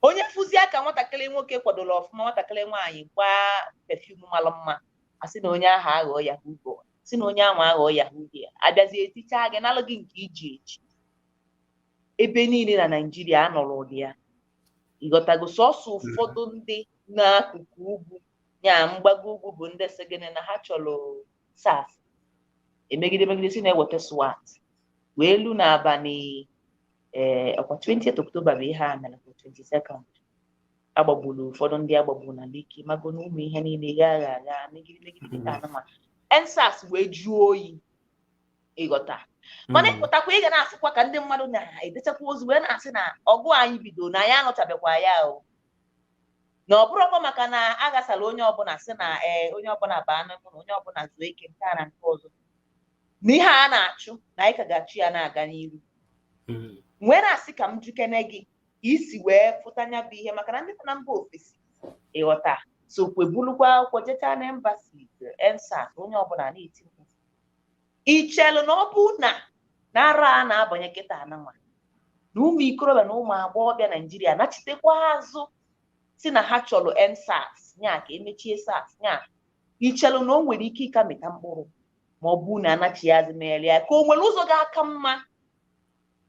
Onye fụzie ka nwatakịrị nwoke kwadoro ọfụma, nwatakịrị nwaanyị gbaa perfume mara mma, asị na onye ahụ aghọọ yahoo boy, sị na onye ahụ aghọọ yahoo girl, abịazie etichaa gị, nalụ gị nke iji eji. Ebe niile na Naịjirịa anọrọ ụdị ya, ịghọtago? Sọsọ ụfọdụ ndị n'akụkụ ugwu ya, mgbago ugwu, bụ ndị sị gịnị na ha chọrọ SARS emegide megide si na-eweta SWAT wee lu n'abalị ee ọkwa 20th October bụ ihe a mere, bụ 22nd, agbagburu ụfọdụ ndị agbagburu na Lekki, mago na ụmụ ihe niile gha agha agha megide megide dịka anụma EndSARS wee jụọ oyi, ịghọta? Mana ịpụtakwa, ị ga na-asịkwa ka ndị mmadụ na-edechakwa ozi wee na-asị na ọgụ anyị bido na anyị anụchabekwa ya o, na ọ bụrụkwa maka na a ghasara onye ọbụla, sị na ee, onye ọbụla baa n'ụlọ, onye ọbụla zuo ike, nke a na nke ọzọ, na ihe a na-achụ na anyị ka ga-achụ ya na-aga n'iru. Wee na-asị ka m jukene gị ka isi wee fụta anya bụ ihe, maka na ndị nọ na mba ofesi, ịghọta, sokwe bulukwa akwụkwọ jechaa na embassy EndSARS, onye ọbụla na-eti mkpu, ichelu na ọ bụ na na ara a na-abanye kịta ananwa na ụmụ ikorobịa na ụmụ agbọghọbịa Naijiria nachitekwa azụ si na ha chọrọ EndSARS nya ka emechie SARS nya, ichelu na o nwere ike ịka mịta mkpụrụ ma ọ bụ na anachi ya azụ megheri ya, ka o nwere ụzọ ga-aka mma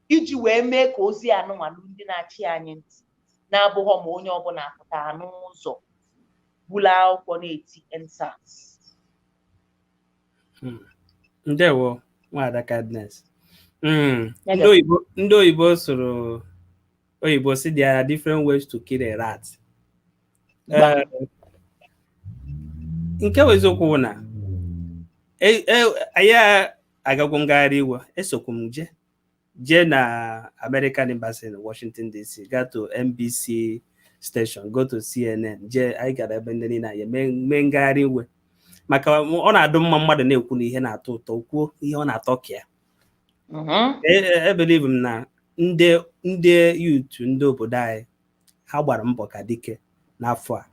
iji wee mee ka ozi anụmanụ ndị na-achị anyị ntị, na-abụghọ ma onye ọbụla pụta n'ụzọ bulu akwụkwọ na-eti EndSARS? Ndewo, nwada Kindness. Ndị oyibo sụrụ oyibo si, "There are different ways to kill a rat." Nke bụ eziokwu bụ na anyị agagwo ngagharị iwe, esokwu m jee na American Embassy in Washington DC, gaa to NBC station, go to CNN, jee, anyị gara ebe ndị niile anyị mee ngagharị iwe, maka ọ na-adụ mma mmadụ na-ekwu na ihe na-atọ ụtọ, kwuo ihe ọ na-atọ ka ya. Ebelieve m na ndị youth, ndị obodo anyị, ha gbara mbọ ka dike n'afọ a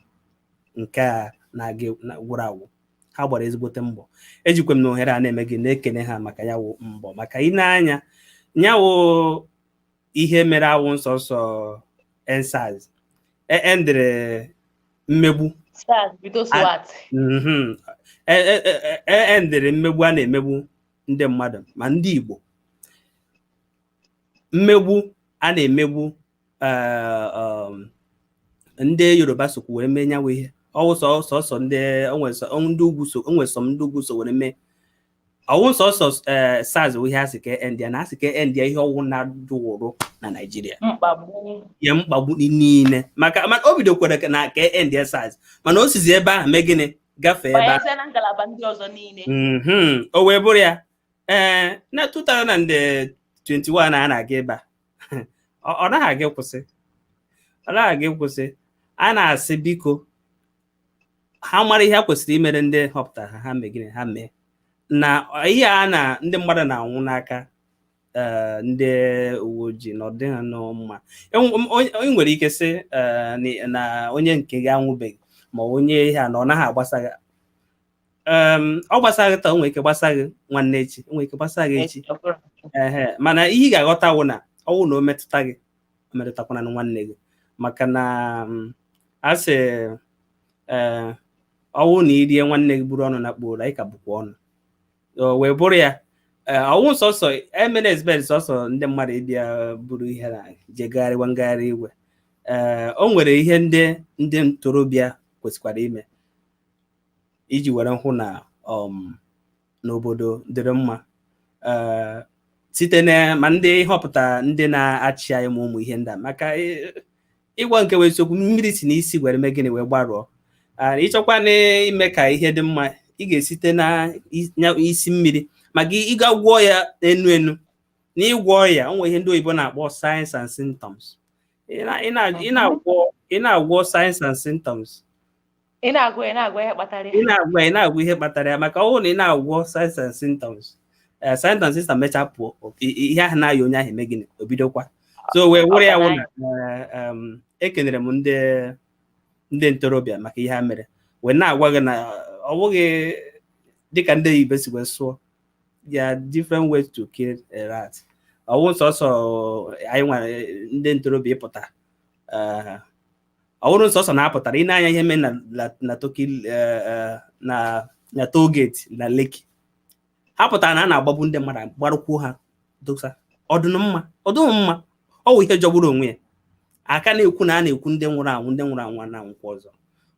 nke a na-aga gwụrụ agwụ. Ha gbara ezigbote mbọ. Ejikwa m na ohere a na-eme gị na-ekene ha maka ya wụ mbọ, maka ị na-anya ya wụ ihe mere awụ nsọsọ EndSARS endere mmegbu. SARS bido SWAT. Endere mmegbu a na-emegbu ndị mmadụ, ma ndị Igbo, mmegbu a na-emegbu ndị Yoruba sokwu were mee nyanwụ ihe ọwụ sọsọ ndị ndị ugwu so onwe sọm ndị ugwu so were mee ọwụ sọsọ SARS bụ ihe a sị ka end ya, na asị ka end ya ihe ọwụ na-adụwụrụ na Naịjirịa. Mkpagbu. Ya mkpagbu niile, maka o bidokwara na ka end ya SARS, mana o sizi ebe ahụ mee gịnị? Gafee ebe ahụ. Banyezie na ngalaba ndị ọzọ niile. O wee bụrụ ya, ee, na 2021 a na-aga ebe a, ọ naghị aga ịkwụsị, ọ naghị aga ịkwụsị. A na-asị biko ha mara ihe ha kwesịrị imere ndị họpụtara ha, ha mee gịnị? Ha mee na ihe a na ndị mmadụ na-anwụ n'aka ndị uwe ojii na ọ dịghị nnọọ mma. Onye nwere ike sị na onye nke gị anwụbeghị, ma onye ihe a na ọ naghị agbasa gị, ọ gbasaghị taa, o nwere ike gbasa gị nwanne echi, o nwere ike gbasa gị echi. Ehe, mana ihe ị ga-aghọta wụ na ọwụ na o metụta gị, o metụtakwana nwanne gị, maka na a sị ee, ọwụ na irie nwanne gị buru ọnụ na kpuoro anyị ka bụkwa ọnụ. O wee bụrụ ya, ọwụ sọsọ emena expect sọsọ ndị mmadụ ịbịa buru ihe na jegharịwa ngagharị iwe. Ee, o nwere ihe ndị ntorobịa kwesịkwara ime iji were hụ na n'obodo dịrị mma, ee, site na ma ndị họpụta ndị na-achị anyị, ma ụmụ ihe ndị a, maka ịgwa nke bụ eziokwu, mmiri si n'isi were mee gịnị? Wee gbarụọ. Ịchọkwa na ime ka ihe dị mma, ị ga-esite na isi mmiri, maka ịga gwụọ ya enu enu. N'ịgwọ ọrịa, o nwere ihe ndị oyibo na-akpọ signs and symptoms. Ị na-agwọ signs and symptoms. Ị na-agwa ihe kpatara ya. Ị na-agwọ ihe kpatara ya, maka ọ bụrụ na ị na-agwọ signs and symptoms, signs and symptoms mechaa pụọ, ihe ahụ na-aya onye ahụ eme gịnị? O bidokwa. So wee wụrụ ya wụ na ekenere m ndị ntorobịa maka ihe ha mere, wee na-agwa gị na ọ bụghị dịka ndị oyibo si wee sụọ, there are different ways to kill a rat. Ọ wụ sọsọ anyị nwere ndị ntorobịa ịpụta, ọ bụrụ sọsọ na-apụtara ị na-anya ihe mere na Toki na toll gate na Lekki, ha pụtara na a na-agbagbu ndị mmadụ, gbarụkwuo ha dosa. Ọdụnụ mma, ọdụghị mma, ọ wụ ihe jọgburu onwe ya. Aka na-ekwu na a na-ekwu ndị nwụrụ anwụ, ndị nwụrụ anwụ na-anwụkwa ọzọ.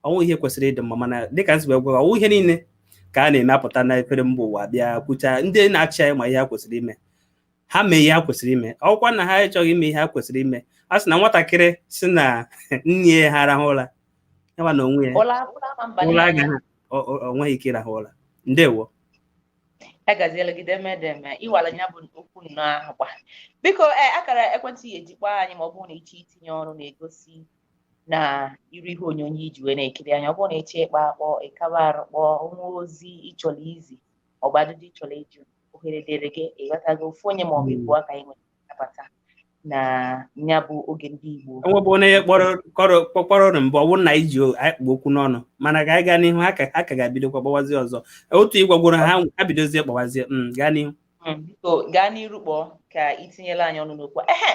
Ọnwụ ihe kwesịrị ịdị mma, mana dịka nsi wee gwa, ọwụ ihe niile ka a na-eme apụta na efere mba ụwa bịa kwuchaa. Ndị na-achị anyị ma ihe ha kwesịrị ime, ha mee ihe ha kwesịrị ime. Ọkwa na ha achọghị ime ihe ha kwesịrị ime, a sị na nwatakịrị si na nne ya ha arahụ ụra, ya na onwe ya ụla ama mba ụra n'anya. Agaghị o nweghị ike ịrahụ ụra. Ndewo. Ya gaziela gị, demedeme ịwala ya bụ okwu nnọọ agba. Biko, ee, akara ekwentị ya ejikwa anyị ma ọ bụrụ na ịchọ itinye ọrụ na-egosi na iru ihe onyonyo iji wee na-ekiri anya. Ọ bụrụ na ịchọ ịkpa akpọ, ịkaba arụ kpọọ nwa ozi ịchọrọ izi maọbụ ajụjụ ịchọrọ ịjụ, ohere dịrị gị. Ịghọtago? Ofu onye maọbụ ịbụọ ka anyị nwere nabata na ya bụ oge ndị Igbo. Enwebụ onye kpọrọ kọrọ kpọrọ unu mbụ, ọ bụrụ na anyị ji anyị kpụ okwu n'ọnụ, mana ka anyị gaa n'ihu, ha ka ga-ebidokwa kpọwazie ọzọ. Otu ịgwagworo ha, ha bidozie kpọwazie. Gaa n'ihu. Biko gaa n'iru kpọọ ka itinyela anyị ọnụ n'okwu a. Ehe,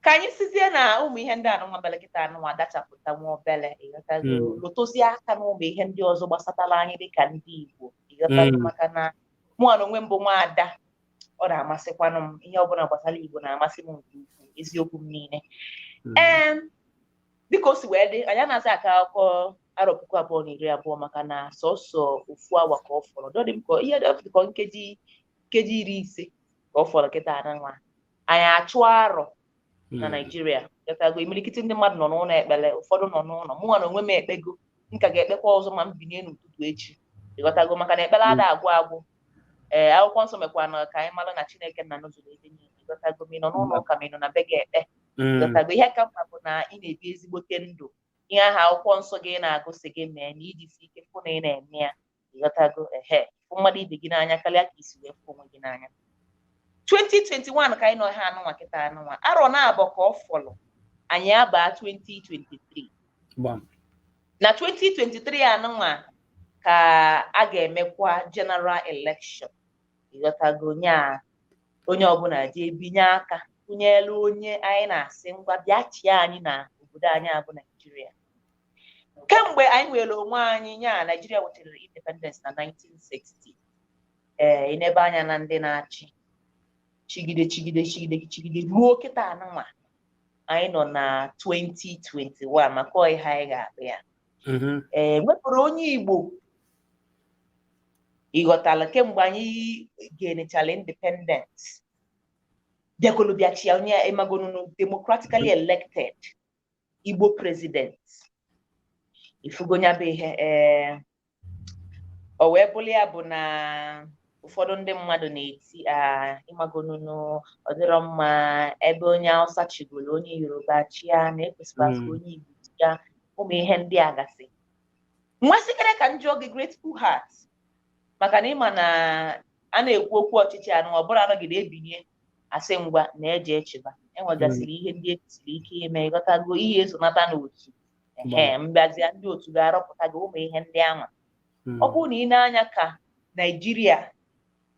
ka anyị sizie na ụmụ ihe ndị anụnwa bele kịta anụnwa dachapụta nwa obele, ịghọtago? Lụtụzie aka n'ụmụ ihe ndị ọzọ gbasatara anyị dịka ndị Igbo, ịghọtago? Maka na mụnwa na onwe m bụ nwaada, ọ na-amasịkwanụ m, ihe ọbụla gbasara Igbo na-amasị m nke ukwuu, eziokwu m niile. Ee, dịka o si wee dị, anyị anaghị akọ akụkọ arọ 2020, maka na sọsọ ofu awa ka ọ fọrọ. Dọdị m ka ihe dị ka nkeji 50 ka ọ fọrọ kịta anụnwa anyị achụ arọ na Naịjirịa, ghọtago? Imirikiti ndị mmadụ nọ n'ụlọ ekpere, ụfọdụ nọ n'ụlọ. Mụnwa na onwe m ekpego, m ka ga-ekpekwa ọzọ ma m binye n'ụtụtụ echi, ịghọtago? Maka na ekpere ada agwụ agwụ. Ee, akwụkwọ nsọ mekwa na ka anyị mara na Chineke nna nụzụrụ ebe niile, ịghọtago? Ma ị nọ n'ụlọ ụka, ma ị nọ na be gị ekpe, ịghọtago? Ihe ka mkpa bụ na ị na-ebi ezigbote ndụ, ihe ahụ akwụkwọ nsọ gị na-agụsị gị mee na iji si ike fụ na ị na-eme ya, ịghọtago? Ehe, fụ mmadụ ibe gị n'anya karịa ka isi wee fụ onwe gị n'anya. 2021 ka anyị nọ ha anụnwa kịta anụnwa, arọ na-abọ ka ọ fọlụ anyị abaa 2023. Gbam. Na 2023 anụnwa ka a ga-emekwa general election, ịghọtago? Nya onye ọbụla jee binye aka tụnyelu onye anyị na-asị ngwa bịa chịa anyị na obodo anyị abụ Naijiria. Kemgbe anyị nwere onwe anyị, nya Naijiria nwetara independence na 1960, ee, inebe anya na ndị na-achị chigide chigide chigide chigide ruo kịta anụnwa anyị nọ na 2021, maka ọ ihe anyị ga-akpụ ya. Ee, nwepụrụ onye Igbo, ịghọtala? Kemgbe anyị ga-enechala independence, bịagolo bịachia onye ịmagonunu democratically elected Igbo president, ifugo ya bụ ihe. Ee, o wee bụrụ ya bụ na ụfọdụ ndị mmadụ na-eti a ịmagonunu ọ dịrọ mma ebe onye Hausa chigolo onye Yoruba chia, na ekwesịkwara ka onye Igbo chia, ụmụ ihe ndị a gasị. Nwesịkere ka m jụọ gị, Grateful Heart, maka na ịma na a na-ekwu okwu ọchịchị anụ, ọ bụrụ anọgide ebinye asị ngwa na-eje echiba, enwegasịrị ihe ndị ekwesịrị ike ime, ịghọtago? Ihe esonata n'otu, ehe, mbịazịa ndị otu ga-arọpụta gị, ụmụ ihe ndị anwa. Ọ bụrụ na ị na-anya ka Naijiria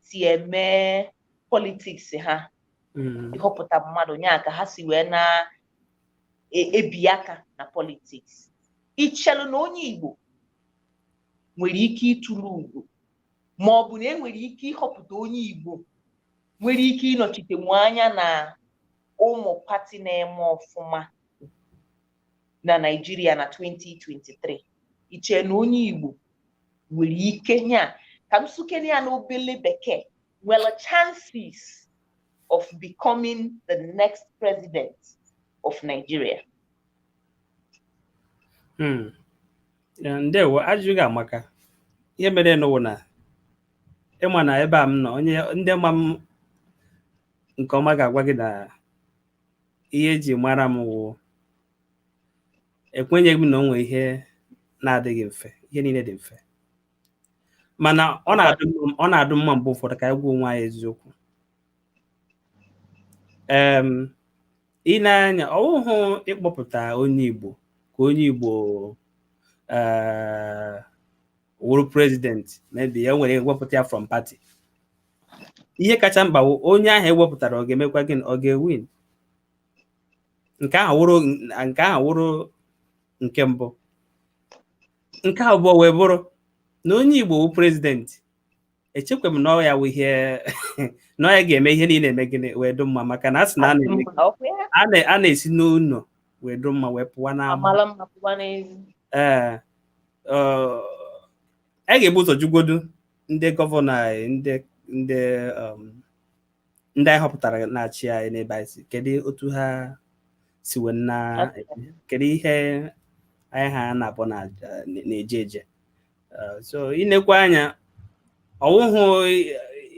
si eme politics ha, ịhọpụta mmadụ, nya ka ha si wee na-ebi aka na politics, ichelu na onye Igbo nwere ike ịtụrụ ugo, ma ọ bụ na e nwere ike ịhọpụta onye Igbo nwere ike ịnọchite nwe anya na ụmụ party na-eme ọfụma na Naịjirịa na 2023? Iche na onye Igbo nwere ike, nya ka m sukene ya n'obele bekee, nwere chances of becoming the next president of Nigeria? Ndewo, ajụjụ gị amaka. Ihe mere nụ wụ na ịma na ebe a m nọ, onye ndị ma m Nke ọma ga-agwa gị na ihe eji mara m wụ ekwenyeghị m na o nwere ihe na-adịghị mfe. Ihe niile dị mfe, mana ọ na-adụ mma mgbe ụfọdụ ka anyị gwa onwe anyị eziokwu. Ị na-anya ọwụhụ ịkpọpụta onye Igbo ka onye Igbo wụrụ president, maybe ya nwere wepụta ya from party. Ihe kacha mkpa wụ onye ahụ ewepụtara, ọ ga-emekwa gịnị? Ọ ga-ewin. Nke ahụ wụrụ nke mbụ. Nke abụọ wee bụrụ na onye Igbo wụ president, echekwa m na ọ ya wụ ihe na ọ ya ga-eme ihe niile eme gịnị wee dị mma, maka na a sị na a na-eme Ọkwa ya? A na-esi n'ụlọ wee dị mma wee pụwa n'ama. Amala mma pụwa n'ezi. Ee, anyị ga-ebu ụzọ jụgodu ndị governor anyị, ndị anyị họpụtara na-achị anyị n'ebe anyị si, kedu otu ha si wee na kedu ihe anyị ha na-abụ na-eje eje. So inekwa anya, ọwụhụ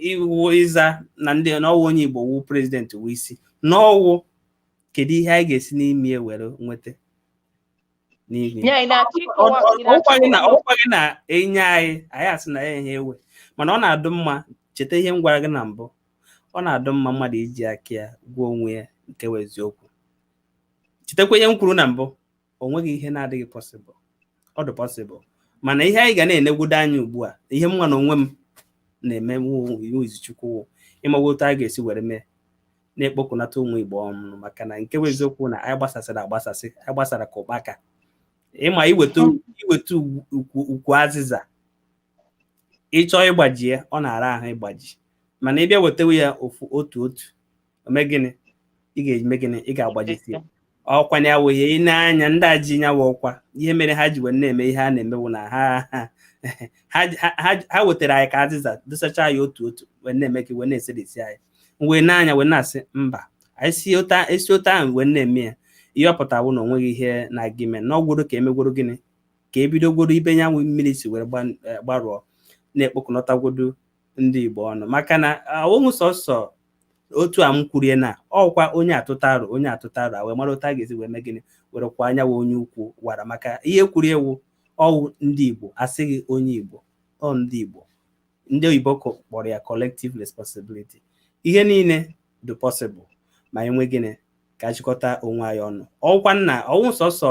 iwu ịza na ndị n'ọwụ onye Igbo wu president wu isi n'ọwụ, kedu ihe anyị ga-esi n'ime ya were nweta n'ime Ya, ị na-achọ ịkọwa ị na-achọ ọgwụkwa gị na ịkọwa ọgwụkwa gị na enye anyị, anyị asị na ya ihe ewe, mana ọ na-adụ mma. Cheta ihe m gwara gị na mbụ, ọ na-adụ mma mmadụ iji aka ya gwa onwe ya nke bụ eziokwu. Chetakwa ihe m kwuru na mbụ, o nweghị ihe na-adịghị possible. Ọ dị possible, mana ihe anyị ga na-enegwudo anya ugbu a, ihe m nwa na onwe m na-eme iwu izuchukwu wụ ịmawa otu a ga-esi were mee na-ekpokọnata ụmụ Igbo ọnụ, maka na nke bụ eziokwu na anyị gbasasịrị agbasasị, anyị gbasara ka ụkpaka. Ịma iweta ukwu azịza, ịchọọ ịgbaji ya, ọ na-ara ahụ ịgbaji, mana ịbịa wetawe ya ofu otu otu, ome gịnị? Ị ga-eme gịnị? Ị ga-agbajisi ya. Ọkwa ya wụ ihe ị na-anya ndị a ji nyawa ọkwa. Ihe mere ha ji wee na-eme ihe a na-emewu na ha wetara anyị ka azịza, dosacha ya otu otu, wee na-eme ka wee na-eserisi anyị, wee na-anya wee na-asị mba, anyị si otu ahụ wee na-eme ya. Ihe ọ pụtara bụ na o nweghị ihe na-aga ime na ọgwụrụ ka emegworo gịnị, ka ebidogoro ibe nyanwụ mmiri si were gbarụọ na-ekpokọnatagwodo ndị Igbo ọnụ, maka na ọwụghị sọsọ otu a m kwurie na ọkwa onye atụta arụ, onye atụta arụ a wee mara otu a ga-esi wee mee gịnị, were kwa anya wee onye ukwu wara, maka ihe kwuru ewu ọwụ ndị Igbo asịghị onye Igbo, ọ ndị Igbo, ndị oyibo kpọrọ ya collective responsibility. Ihe niile dị possible ma enwe gịnị ka achịkọta onwe anyị ọnụ. Ọwụkwa nna ọwụ sọsọ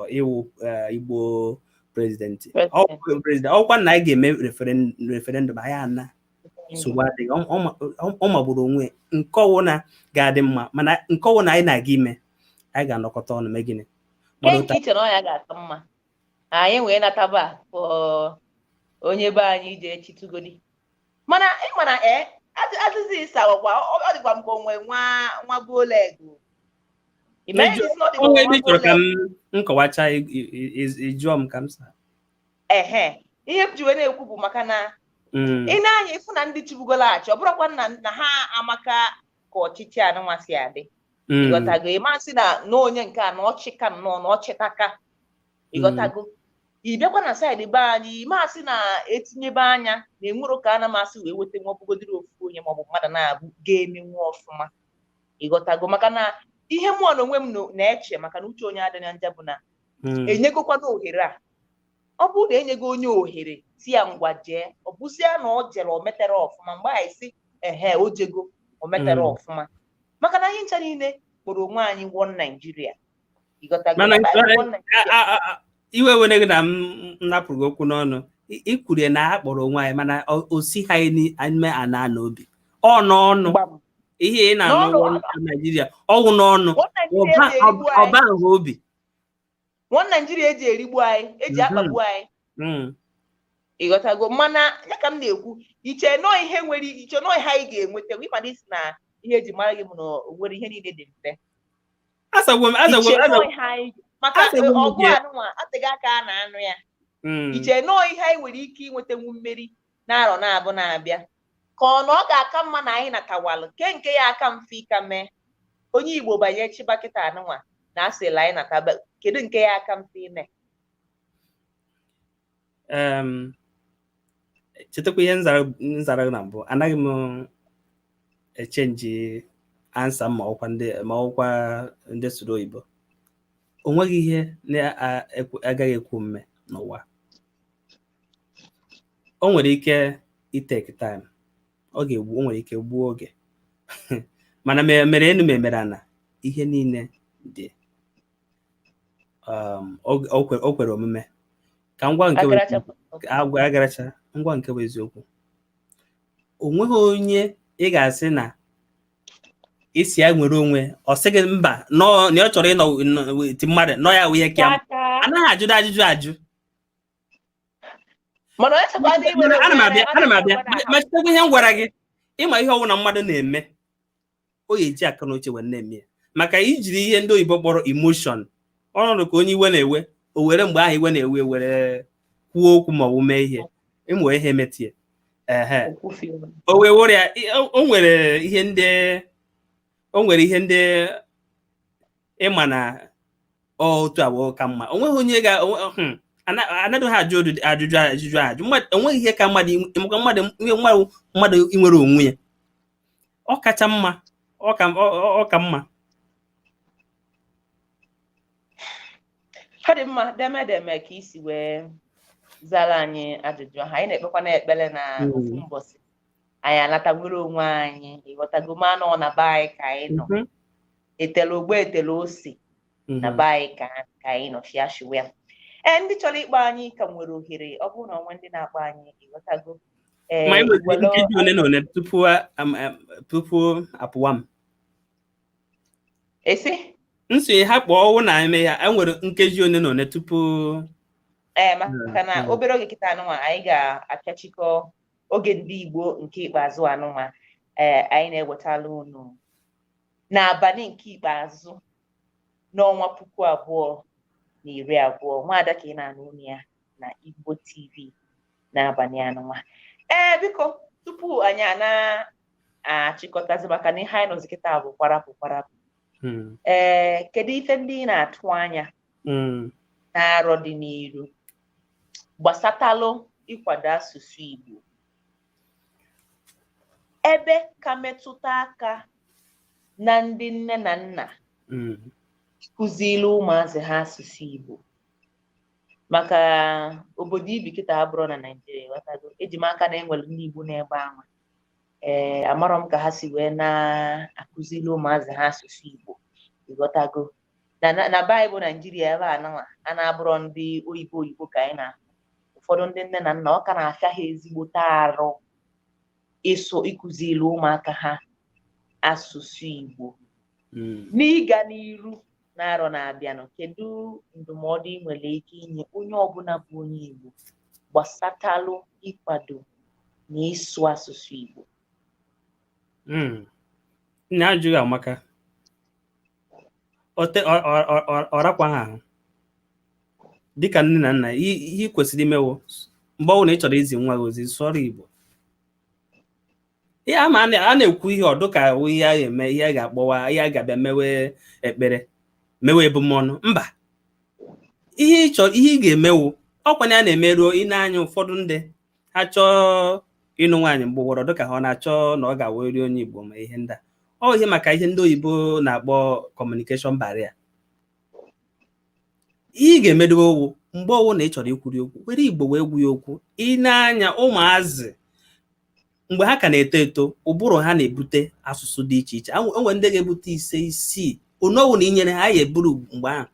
iwu Igbo president, ọwụkwa nna anyị ga-eme referendum anyị ana, nsogbu adịghị. Ọ magburu onwe nke ọwụ na ga-adị mma, mana nke ọwụ na anyị na-aga ime, anyị ga-anọkọta ọnụ mee gịnị? Ke nke iche na ọ ya ga-aka mma anyị wee nataba onye be anyị ije chitugodi, mana ị mana ee, azịza ịsa ọkwa ọ dịkwa m ka onwe nwa nwa boleg. Onwe ebe ị chọrọ ka m nkọwacha, ịjụọ m ka m saa. Ehe, ihe m ji wee na-ekwu bụ maka na ị na-anya ịfụ na ndị chibugolaghachi, ọ bụrụkwa na ha amaka ka ọchịchị anụnwa si adị. Ịghọtago? Ịmasị na na onye nke a na ọchịka nnọọ na ọchịtaka. Ịghọtago? Ị bịakwa na side be anyị, ịmasị na etinyebe anya na enwero ka ana masị wee weta nwa ọbụgodiri ofu onye maọbụ mmadụ na-abụ ga-emenwu ọfụma. Ịghọtago? Maka na ihe mụọ na onwe m na-eche, maka na uche onye adịghị nja, bụ na enyegokwana ohere a. Ọ bụrụ na enyego onye ohere si ya ngwa jee, ọ bụzia na ọ jere o metere ọfụma, mgbe anyị si ehe, o jego o metere ọfụma, maka na anyị ncha niile kpọrọ onwe anyị one Nigeria. Ịghọtago? Mana iwe were gị na m napụrụ gị okwu n'ọnụ. Ikwurie na a kpọrọ onwe anyị, mana o si ha ime ana n'obi ọ n'ọnụ. Ihe ị na-anụ Naijiria ọwụ n'ọnụ, ọba ahụ obi. One Nigeria eji erigbu anyị, eji akpagbu anyị. Ịghọtago? Mana ya ka m na-ekwu, iche nọọ ihe nwere iche nọọ ihe anyị ga-enweta, ịmana isi na ihe eji mara gị bụ na o nwere ihe niile dị mfe. Maka ọgụ anụnwa atịghị aka a na-anụ ya, iche nọọ ihe anyị nwere ike inwetanwu mmeri na-arọ na-abụ na-abịa, ka ọ na ọ ga-aka mma na anyị natawalụ nke ya aka mfe ịka mee onye Igbo banye chiba kịta anụnwa na asịla anyị nataba, kedu nke ya aka mfe ime? Chetakwa ihe nzara na mbụ, anaghị m echange. answer ma ọkwa ndị ma ọkwa ndị sụrụ oyibo. O nweghị ihe na-agaghị ekwu omume n'ụwa. O nwere ike itake time, ọ ga-egbu, o nwere ike gbuo oge, mana mere enu ma emere ana, ihe niile dị o kwere omume. Ka ngwa nke agwa agaracha ngwa nke bụ eziokwu, o nweghị onye ị ga-asị na isi ya nwere onwe, ọ sị gị mba, na ọ chọrọ ịnọ with mmadụ nọ ya wụ ihe ka anaghị ajụdo ajụjụ ajụ. Ana m abịa, ana m abịa ma chetakwa ihe m gwara gị. Ịma ihe ọbụla mmadụ na-eme, o ya eji aka n'uche wee na-eme ya, maka ijiri ihe ndị oyibo kpọrọ emotion, ọnọdụ ka onye iwe na-ewe, o were mgbe ahụ iwe na-ewe were kwuo okwu ma ọ bụ mee ihe ịmụ ihe emetie ehe o wee were ya. O nwere ihe ndị o nwere ihe ndị ịma na otu abụọ ka mma. O nweghị onye ga anaghị ha ajụ ajụjụ ajụjụ ajụ. Onweghị ihe ka mmadụ maka mmadụ mmadụ inwere onwe ya, ọ kacha mma, ọ ka mma. Ọ dị mma, demedeme ka isi wee zara anyị ajụjụ ahụ. Anyị na-ekpekwa na ekpere na ofu mbọsị anyị anata nwere onwe anyị, ịghọtago, ma nọ na be anyị ka anyị nọ, etele ogbo etele ose na be anyị ka anyị nọ fiashiwe ya. Ee, ndị chọrọ ịkpọ anyị ka nwere ohere, ọ bụrụ na onwe ndị na-akpọ anyị, ịghọtago. Ma enwere nkeji ole na ole tupu apụwa m. Esi? Nsonye ha kpọọ ọwụ na eme ya, enwere nkeji ole na ole tupu. Ee, maka na obere oge kịta anụnwa anyị ga-apịachikọ oge ndị Igbo nke ikpeazụ anụnwa. Ee, anyị na-ewetala unu n'abalị nke ikpeazụ n'ọnwa 2020. Nwaada ka ị na-anụ unu ya na Igbo TV n'abalị anụnwa. Ee, biko tupu anyị a na-achịkọtazi, maka na ihe anyị nọzi kịta bụ kwarapụ kwarapụ. Ee, kedu ife ndị ị na-atụ anya na-arọ dị n'iru gbasatalụ ịkwado asụsụ Igbo, ebe ka metụta aka na ndị nne na nna kụziri ụmụazị ha asụsụ Igbo? Maka obodo ibi kịta abụrụ na Naịjirịa, ghọtago, eji m aka na enwere ndị Igbo n'ebe ahụ. Ee, amarọ m ka ha si wee na-akụziri ụmụazị ha asụsụ Igbo, ịghọtago. Na Baịbụl Naịjirịa ebe a nwa a na-abụrọ ndị oyibo oyibo ka anyị na ụfọdụ ndị nne na nna ọ ka na-afịa ha ezigbote arụ ịsụ ịkụziri ụmụaka ha asụsụ Igbo. N'ịga n'iru na-arọ na-abịanụ, kedu ndụmọdụ ị nwere ike inye onye ọbụla bụ onye Igbo gbasatalụ ịkwado na ịsụ asụsụ Igbo? Nna, ajụghị amaka. Ọ rakwa ha ahụ dịka nne na nna, ihe ị kwesịrị imewo mgbe ọ bụla ị chọrọ izi nwa gị ozi, sụọrọ Igbo. Ihe ama a na-ekwu ihe ọdụ ka ihe a ga-eme, ihe a ga-akpọwa, ihe a ga-abịa mewe ekpere, mewe ebumọnụ, mba. Ihe ị chọrọ, ihe ị ga-emewo, ọkwa na a na-emeruo ị na-anya ụfọdụ ndị ha chọọ ịnụ nwaanyị mgbe ụfọdụ dịka ha ọ na-achọ na ọ ga-aweri onye Igbo ma ihe ndị a. Ọ ihe maka ihe ndị oyibo na-akpọ communication barrier. Ihe ị ga-emedowe owu mgbe ọwụ na ị chọrọ ikwuri okwu, were Igbo wee gwu ya okwu. Ị na-anya ụmụazị mgbe ha ka na-eto eto, ụbụrụ ha na-ebute asụsụ dị iche iche. O nwere ndị ga-ebute 5, 6 onowu na inyere ha ya eburu mgbe ahụ,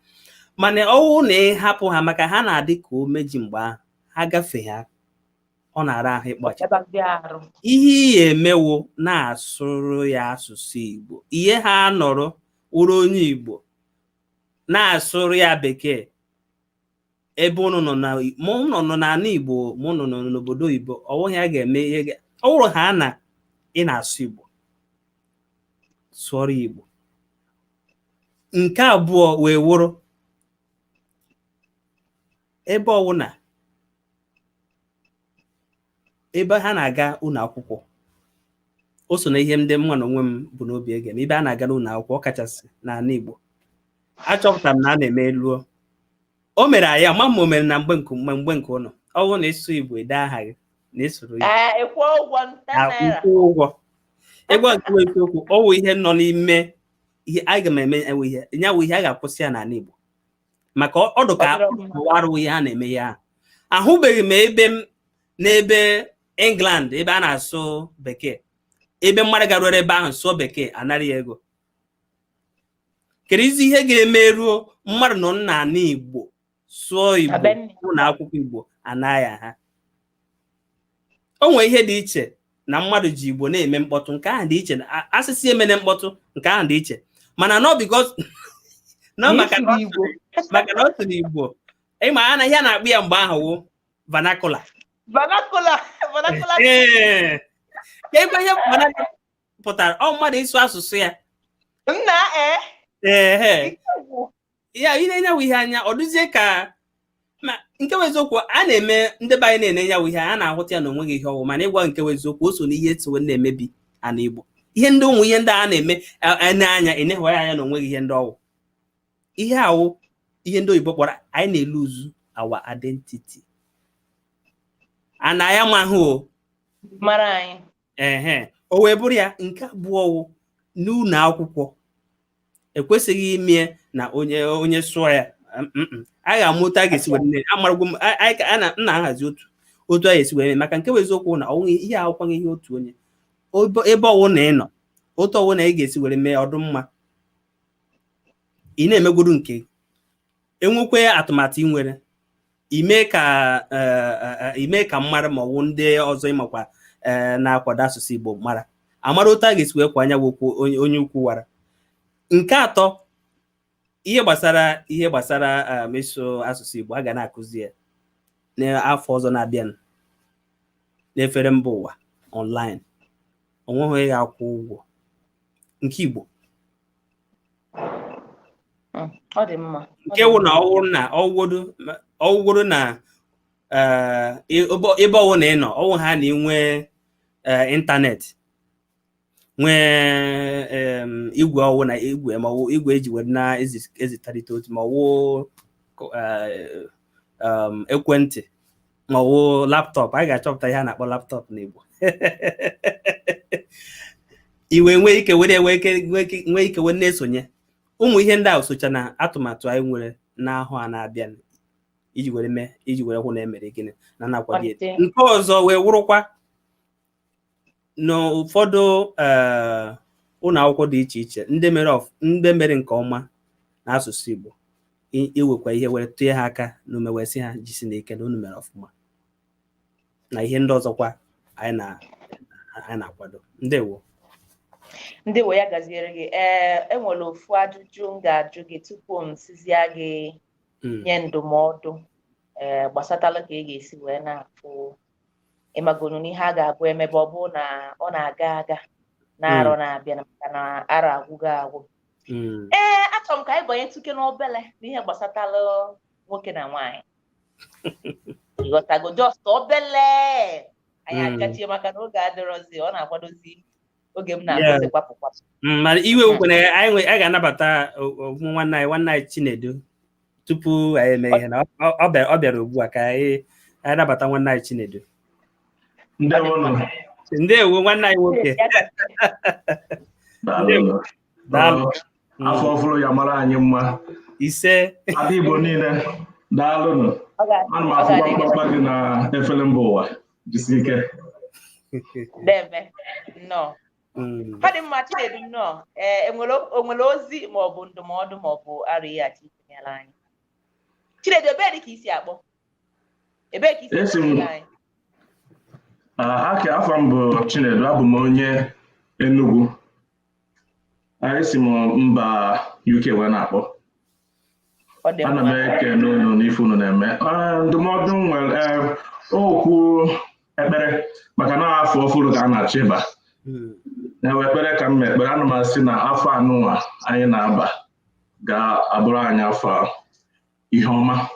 mana ọwụ na ịhapụ ha maka ha na-adị ka omeji mgbe ahụ ha gafee ha, ọ na-ara ahụ ịkpọcha. Ihe ị emewo na-asụrụ ya asụsụ Igbo, ihe ha nọrọ wụrụ onye Igbo na-asụrụ ya bekee, ebe ụnụ nọ na ma ụnụ nọ n'ala Igbo ma ụnụ nọ n'obodo oyibo, ọ bụghị ya ga-eme ihe ọ bụrụ ha na ị na-asụ Igbo, sụọrọ Igbo. Nke abụọ wee wụrụ ebe ọwụna ebe ha na-aga ụlọ akwụkwọ, o so na ihe ndị mma na onwe m bụ n'obi ege m ebe a na-aga n'ụlọ akwụkwọ, ọ kachasị n'ala Igbo. Achọpụtara m na a na-eme eluo o mere anyị ama ma o mere na mgbe nke mgbe nke ụlọ, ọ bụrụ na ịsụ Igbo ede aha gị na ịsụrụ Igbo ụgwọ. Ịgwa nke bụ eziokwu, ọ wụ ihe nọ n'ime ihe anyị ga-eme, ewe ihe ya wụ ihe a ga-akwụsị ya n'ala Igbo, maka ọdụ ka Ọ dịrọ mma. ụwa arụ ihe a na-eme ya. Ahụbeghị m ebe m n'ebe England, ebe a na-asụ bekee, ebe mmadụ garuo ebe ahụ sụọ bekee, anara ya ego. Kedu izi ihe ga-eme ruo mmadụ nọ n'ala Igbo sụọ Igbo Na be nne. Ụlọ akwụkwọ Igbo anaghị ha? O nwere ihe dị iche na mmadụ ji Igbo na-eme mkpọtụ, nke ahụ dị iche na asịsị emene mkpọtụ, nke ahụ dị iche. Mana nọ because nọ maka na N'ịsụrụ Igbo. Maka na ọ sụrụ Igbo, ịma a na ihe a na-akpụ ya mgbe ahụ wụ vernacular. Vernacular, vernacular. Ee, ka ebe ihe vernacular pụtara, ọ mmadụ ịsụ asụsụ ya. Nna ee. Ee. Ike gwụ. Ya ị na-enyewo ihe anya, ọ dịzie ka ma nke bụ eziokwu a na-eme. Ndị be anyị na-ene ya ihe a na-ahụta ya na onweghị ihe ọwụ, mana ịgwa nke bụ eziokwu, o so n'ihe sowe na-emebi ana Igbo. Ihe ndị ụmụ ihe ndị a na-eme ene anya enehụ ya anya na onweghị ihe ndị ọwụ. Ihe awụ ihe ndị oyibo kpọrọ anyị na-eluzu our identity ana ya mahụ o. Mara anyị. Ehe, o wee bụrụ ya. Nke abụọ wụ n'ụlọ akwụkwọ, ekwesịghị ime na onye onye sụọ ya. A ga-amụta a ga-esi were nne amaragwo m anyị ka a na m na-ahazi otu otu a ga-esi were mee, maka nke bụ eziokwu na ọwụ ihe akwụkwọ ihe otu onye ebe ọwụ na ị nọ, otu ọwụ na ị ga-esi were mee ọdụ mma. Ị na-emegwuru nke enwekwe atụmatụ ị nwere ime ka ime ka mmadụ ma ọwụ ndị ọzọ ịmakwa na-akwado asụsụ Igbo mara amara otu a ga-esi wee kwa anya okwu onye ukwu wara. Nke atọ, ihe gbasara ịsụ asụsụ Igbo, a ga na-akụzi ya n'afọ ọzọ na-abịa n'efere mba ụwa online. Onweghị onye ga-akwụ ụgwọ nke Igbo. Ọ dị mma. Nke wụ na ọwụ na ọwụgodo na ebe ọwụ na ị nọ, ọwụ ha na inwe ịntanetị, nwee igwe ọwụ na igwe ma ọwụ igwe eji were na-ezitarịta otu, ma ọwụ ekwentị, ma ọwụ laptop. Anyị ga-achọpụta ihe a na-akpọ laptop n'Igbo. Iwe nwee ike were nwee ike were na-esonye ụmụ ihe ndị a socha na atụmatụ anyị nwere n'ahụ a na-abịa iji were mee, iji were hụ na emere gịnị na na-akwado ya. Nke ọzọ wee wụrụkwa n'ụfọdụ ụlọ akwụkwọ dị iche iche, ndị mere nke ọma n'asụsụ Igbo, iwekwa ihe were tụnye ha aka n'ume, wee sị ha jisi n'ike na unu mere ọfụma, na ihe ndị ọzọkwa anyị na-akwado. Ndewo. Ndewo, ya gaziere gị. Ee, enwere ofu ajụjụ m ga-ajụ gị tupu m sizie gị nye ndụmọdụ ee gbasatala ka ị ga-esi wee na-afụ ịmagonu n'ihe a ga-abụ emebe ọ bụrụ na ọ na-aga aga na-arọ na-abịa, maka na arọ agwụgo agwụ. Ee, achọrọ m ka anyị banye tuke n'obele n'ihe gbasatala nwoke na nwaanyị, ịghọtago? Just obele anyị agachie, maka na oge adịrọzi, ọ na-akwadozi oge m na-akụzi kwapụ kwapụ. Mana iwe wukwana anyị ga-anabata nwanne anyị Chinedu tupu anyị eme ihe na ọ bịara ugbu a. Ka anyị nabata nwanne anyị Chinedu. Ndewonụ. Ndewo, nwanne anyị nwoke. Daalụ. Daalụ. Afọ ọfụrụ ya mara anyị mma. Ise. Ada Igbo niile, daalụnụ. Ana m afụkwa mkpakpa gị na efere mba ụwa. Jisi ike. Deme nnọọ. Ọ dị mma, Chinedu, nnọọ. Ee, enwere o nwere ozi maọbụ ndụmọdụ maọbụ arụ ihe achọ itinyere anyị? Chinedu, ebee dị ka isi akpọ? Ebee ka isi Esi m akpọnyere anyị? Aka afọ m bụ Chinedu, abụ m onye Enugu. Esi m mba UK wee na-akpọ. Ọ dị Ana m mma. ekene unu n'ife unu na-eme. Ndụmọdụ m nwere, okwu ekpere, maka na afọ ọfụrụ ka a na-achọ ịba. Na-ewe ekpere ka m ekpere, ana m asị na afọ anụnwa anyị na-aba ga-abụrụ anyị afọ ihe ọma.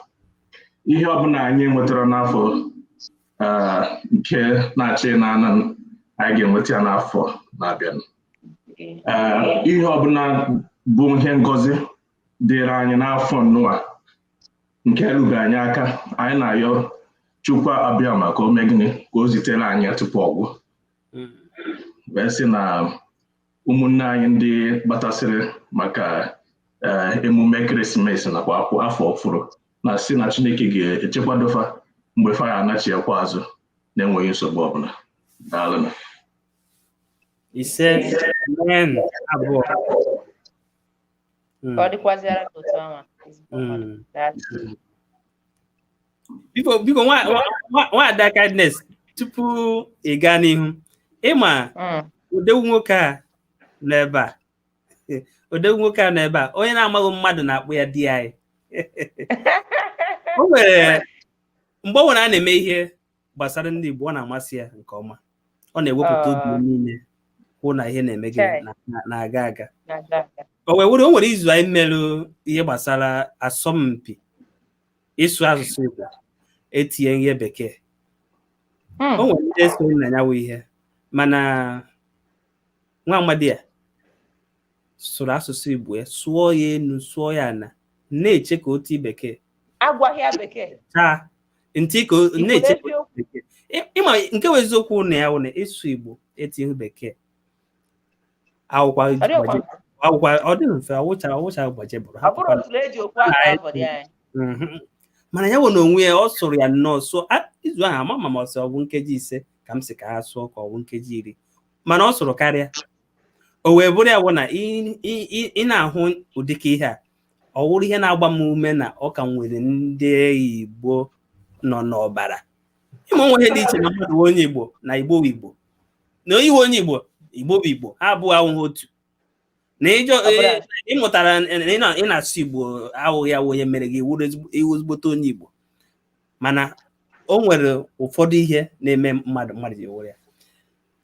Ihe ọbụla anyị nwetara n'afọ nke na-achị na anyị ga-enweta ya n'afọ na-abịa. Ihe ọbụla bụ ihe ngọzi dịrị anyị n'afọ nnụa nke erughị anyị aka, anyị na-ayọ Chukwu abịa maka o mee gịnị ka o zitere anyị ya tupu ọgwụ. Wee sị na ụmụnne anyị ndị gbatasịrị maka emume ekeresimesi nakwa afọ ọfụrụ, na sị na Chineke ga-echekwadofa mgbe fa ya anachiekwa azụ na-enweghị nsogbu ọbụla. Daalụ. Ise, amen abụọ. Ka ọ dịkwazịara gị otu anwa, ezigbo mmadụ. Daalụ. Biko, biko, nwaada Kindness, tupu ị gaa n'ihu, ịma odegwu nwoke a nọ ebe a, odegwu nwoke a nọ ebe a, onye na-amaghị mmadụ na-akpụ ya di anyị. O nwere mgbe ọ nwere a na-eme ihe gbasara ndị Igbo, ọ na-amasị ya nke ọma. Ọ na-ewepụta obi ya niile hụ na ihe na-eme gị na-aga aga. Na-aga aga. O wee were, o nwere izu anyị merụ ihe gbasara asọmpi ịsụ asụsụ Igbo etinye ihe bekee. O nwere ndị esonye na ya wụ ihe, mana nwa amadi a sụrụ asụsụ Igbo ya, sụọ ya enu, sụọ ya ana, na-eche ka o tie bekee. Agwaghị ya bekee. Taa ntị ka Igbo na-eche ka o n'eziokwu. tie bekee. Ịma nke wụ eziokwu na ya wụ na ịsụ Igbo etinye bekee awụkwa Ọ dịghịkwa mfe. Awụkwa ọ dịghị mfe, awụcha awụcha ụbọchị bụrụ. Ọ bụrụ otu eji okwu aka afọ dị anyị. Mana ya nwere onwe ya, ọ sụrụ ya nnọọ sụọ. Izu ahụ ama ma ọ sị ọ bụ nkeji 5 ka m sị ka ha sụọ, ka ọ bụ nkeji 10, mana ọ sụrụ karịa. O wee bụrụ ya bụ na ị na-ahụ ụdịka ihe a, ọ wụrụ ihe na-agba m ume na ọ ka nwere ndị Igbo nọ n'ọbara. Ịma onwe ihe dị iche na mmadụ onye Igbo na Igbo bụ Igbo, na iwe onye Igbo, Igbo bụ Igbo, ha abụọ awụghị otu. Na ịjọ ị mụtara na ị na-asụ Igbo awụghị awụ onye mere gị wụrụ iwu ezigbote onye Igbo, mana o nwere ụfọdụ ihe na-eme mmadụ mmadụ ji wụrụ ya.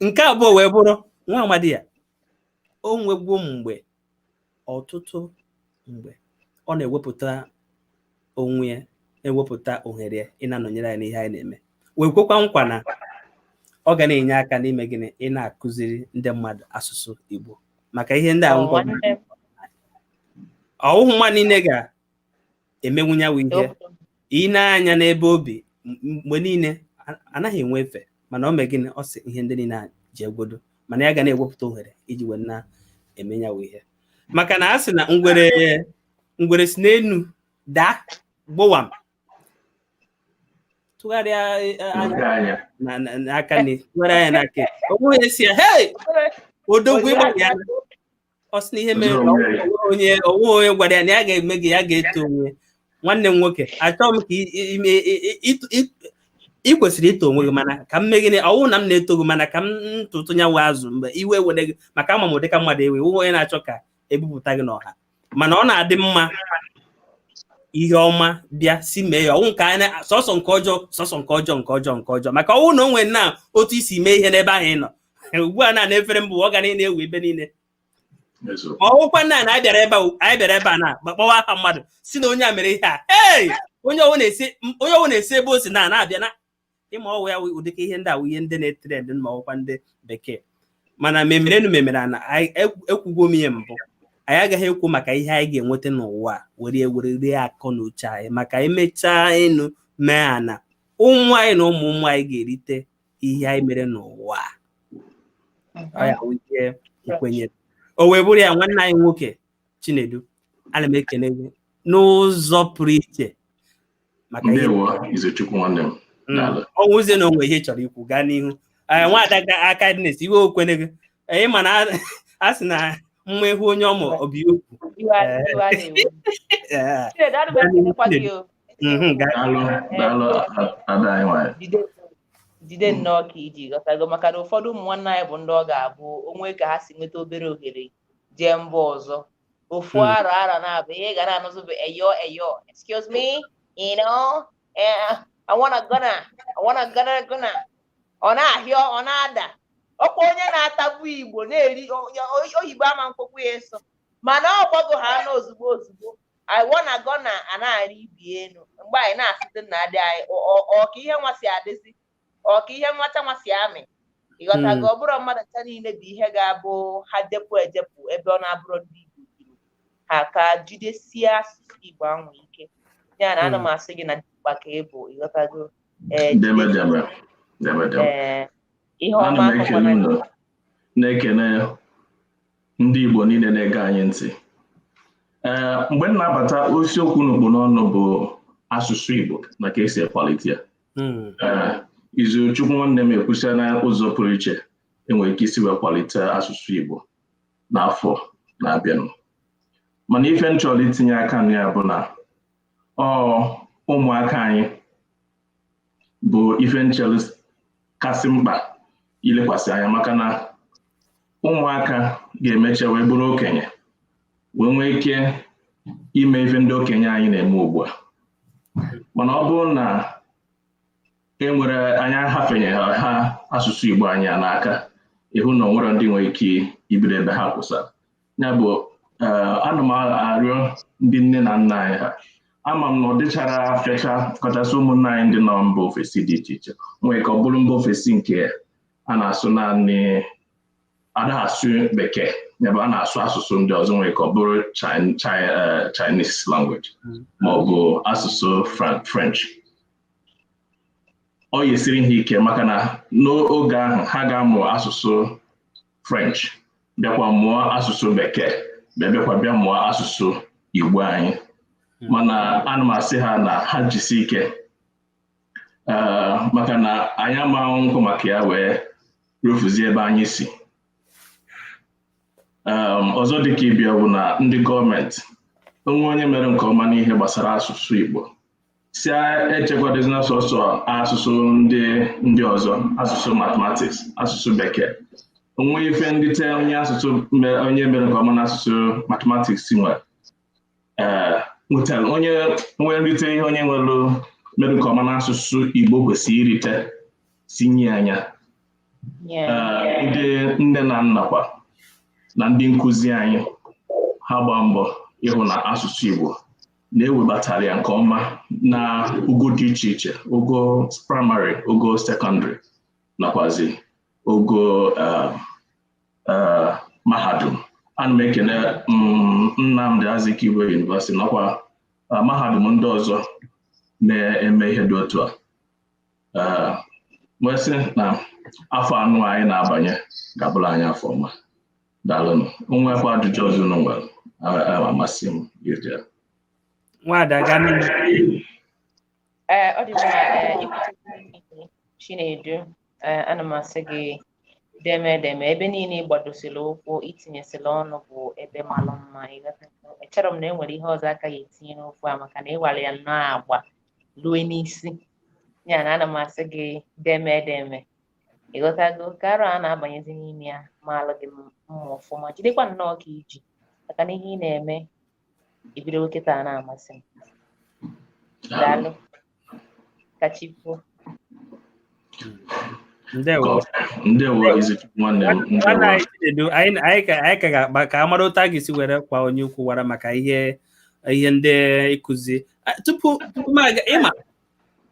Nke abụọ wee bụrụ nwa amadi ya, o nwegwo mgbe, ọtụtụ mgbe, ọ na-ewepụta onwe ya, na-ewepụta ohere ya ị na-anọnyere anyị n'ihe anyị na-eme, wee kwekwa nkwa na ọ ga na-enye aka n'ime gịnị, ị na-akụziri ndị mmadụ asụsụ Igbo, maka ihe ndị a Ọ, nkwa nwanne m. Ọwụhụ mmadụ niile ga-emenwu ya wụ ihe. Ị na-anya n'ebe obi mgbe niile anaghị enwe efe, mana o mee gịnị, ọ sị ihe ndị niile a ji egwodo, mana ya ga na-ewepụta ohere iji wee na-eme ya wụ ihe, maka na a sị na ngwere ngwere si n'enu daa gbowam, tụgharịa anya anya n'aka nne, tụgharịa anya n'aka ekpe. Onwe onye si ya, "Hey, odogwu, ịgbalị ya." Ọ sị na ihe mere na onye onwe onye gwara ya na ya ga-eme gị, ya ga-eto onwe. Nwanne m nwoke, achọghị m ka ị kwesịrị ito onwe gị, mana ka m mee gịnị, ọwụ na m na-eto gị, mana ka m ntụtụ nyanwụ azụ mgbe iwe were gị, maka ama m ụdịka mmadụ ewe wụ onye na-achọ ka ebupụta gị n'ọha. Mana ọ na-adị mma ihe ọma bịa si mee ya, ọwụ nke anyị sọsọ nke ọjọọ, sọsọ nke ọjọọ, nke ọjọọ, nke ọjọọ, maka ọwụ na o nwere na otu isi mee ihe n'ebe ahụ ị nọ ugbu a na efere mbụ, ọ ga na-ewu ebe niile. Ma ọwụkwa nna na anyị bịara ebe a, anyị bịara ebe a na kpọwa afa mmadụ, si na onye a mere ihe a, hey, onye ọwụ na-esi, onye ọwụ na-esi ebe o si na na-abịa na ịma ọwụ ya wụ ụdịka ihe ndị a wụ ihe ndị na-etrend ma ọwụkwa ndị bekee. Mana memerenu memere na anyị ekwugo m ihe mbụ, anyị agaghị ekwu maka ihe anyị ga-enweta n'ụwa a were were rie akọ na uche anyị, maka emechaa enu mee ana, ụmụ anyị na ụmụ ụmụ anyị ga-erite ihe anyị mere n'ụwa a. Ọ ya wụ ihe nkwenyere. O wee bụrụ ya, nwanne anyị nwoke Chinedu, ana m ekene gị n'ụzọ pụrụ iche maka ihe Ndewo, Izuchukwu nwanne m. Daalụ. Ọnwụzie na onwe ihe ị chọrọ ikwu, gaa n'ihu. Ee, nwaada aka Kindness, iwe okwene gị. Ee, ịma na a sị na mma ịhụ onye ọmụ obi okwu. Iwe iwe a na-ewe. Ee, Chinedu, ana m ekenekwa gị o. Daalụ, daalụ, ada anyị nwanyị. Jide jide nnọọ ka iji ghọtago, maka na ụfọdụ ụmụ nwanne anyị bụ ndị ọ ga-abụ onwe ka ha si nweta obere ohere jee mba ọzọ ofu arọ arọ na-abụ ihe ị ga na-anụzụ bụ eyo eyo, excuse me, I wanna gonna, I wanna gonna gonna. Ọ na-ahịọ, ọ na-ada ọkwa onye na-atabu Igbo na-eri oyibo ama nkwekwu ya eso, mana ọ gbago ha na ozugbo ozugbo I wanna gonna a na-arị ibi elu mgbe anyị na-asịsị na adị anyị ọ ka ihe nwa si adịzi, ọ ka ihe nwacha nwa si amị, ịghọtago? Ọ bụrụ mmadụ ncha niile bụ ihe ga-abụ ha jepụ ejepụ ebe ọ na-abụrụ ndị Igbo juru ha ka jidesie asụsụ Igbo ahụ ike ya na ana m asị gị na dimkpa ka ị bụ, ịghọtago? Ee. Deme deme. Deme deme. Ee, ihe Ana ọma m ekele akọkwana unu. Na-ekene ndị Igbo niile na-ege anyị ntị. Ee, mgbe m na-abata, isiokwu n'ugbo n'ọnụ bụ asụsụ Igbo na ka esi akwalite ya. Ee, Izuchukwu nwanne m ekwusịa na ụzọ pụrụ iche enwere ike isi wee kwalite asụsụ Igbo n'afọ na-abịanụ, mana ife m chọrọ itinye aka na ya bụ na ọ ụmụaka anyị bụ ife nchelu kasị mkpa ilekwasị anya, maka na ụmụaka ga-emecha wee bụrụ okenye, wee nwee ike ime ife ndị okenye anyị na-eme ugbu a. Mana ọ bụrụ na e nwere anyị ahafenye ha asụsụ Igbo anyị n'aka, ịhụ na onwere ndị nwere ike ibido ebe ha kwụsara ya. Bụ, ana m arịọ ndị nne na nna anyị ha, ama m na ọ dịchara fecha, kachasị ụmụnne anyị ndị nọ mba ofesi dị iche iche, nwee ka ọ bụrụ mba ofesi nke a na-asụ naanị ada asụ Bekee, ebe a na-asụ asụsụ ndị ọzọ, nwere ka ọ bụrụ Chinese language ma ọ bụ asụsụ French, ọ yesiri ha ike, maka na n'oge ahụ ha ga-amụ asụsụ French, bịakwa mụọ asụsụ Bekee, bịakwa bịa mụọ asụsụ Igbo anyị. Mana ana m asị ha na ha jisi ike, maka na anyị amaghị nkwụ maka ya wee rufuzie ebe anyị si. Ọzọ dịka ịbịa bụ na ndị gọọmenti onwe onye mere nke ọma n'ihe gbasara asụsụ Igbo si echekwadozina sọsọ asụsụ ndị ọzọ, asụsụ mathematics, asụsụ Bekee, onwe ife nrite onye asụsụ onye mere nke ọma n'asụsụ mathematics nwere, ee, nwetara, onye nwere nrite ihe onye nwere mere nke ọma n'asụsụ Igbo kwesịrị irite, si nye anya. Ndị nne na nna kwa na ndị nkụzi anyị, ha gbaa mbọ ịhụ na asụsụ Igbo na-ewebatara ya nke ọma na ogo dị iche iche, ogo praịmarị, ogo sekọndịrị, nakwazi ogo mahadum. Ana m ekene Nnamdi Azikiwe University nakwa mahadum ndị ọzọ na-eme ihe dị otu a. Wee sị na afọ anọ anyị na-abanye ga-abụrụ anyị afọ ọma. Daalụnụ. Onwekwa ajụjụ ọzọ unu nwere, amasị m iri ya. Nwada, gaa n'ihu. Ee, ọ dị mma. Ee, ikwute Chinedu, ee, ana m asị gị deme deme. Ebe niile ị gbadosiri ụkwụ, itinyesịrị ọnụ, bụ ebe malụ mma. Ịghọtago? Echere m na e nwere ihe ọzọ aka ya etinye n'okwu a, maka na ịwara ya nnọọ agba lue n'isi ya. Na ana m asị gị deme deme. Ịghọtago? Ka arọ a na-abanyezi n'ime ya maalụ gị mma ọfụma. Jidekwa nnọọ ka iji, maka na ihe ị na-eme ebidogo kịta na-amasị m. Daalụ, ka chi kwuo. Ndewo. Ndewo, Izuchukwu nwanne m. Nwanne Ndewo. anyị Chinedu, anyị ka ga-akpa ka a mara otu a ga-esi were kwa onye ukwu wara maka ihe ndị ịkụzi. Tupu m aga, ịma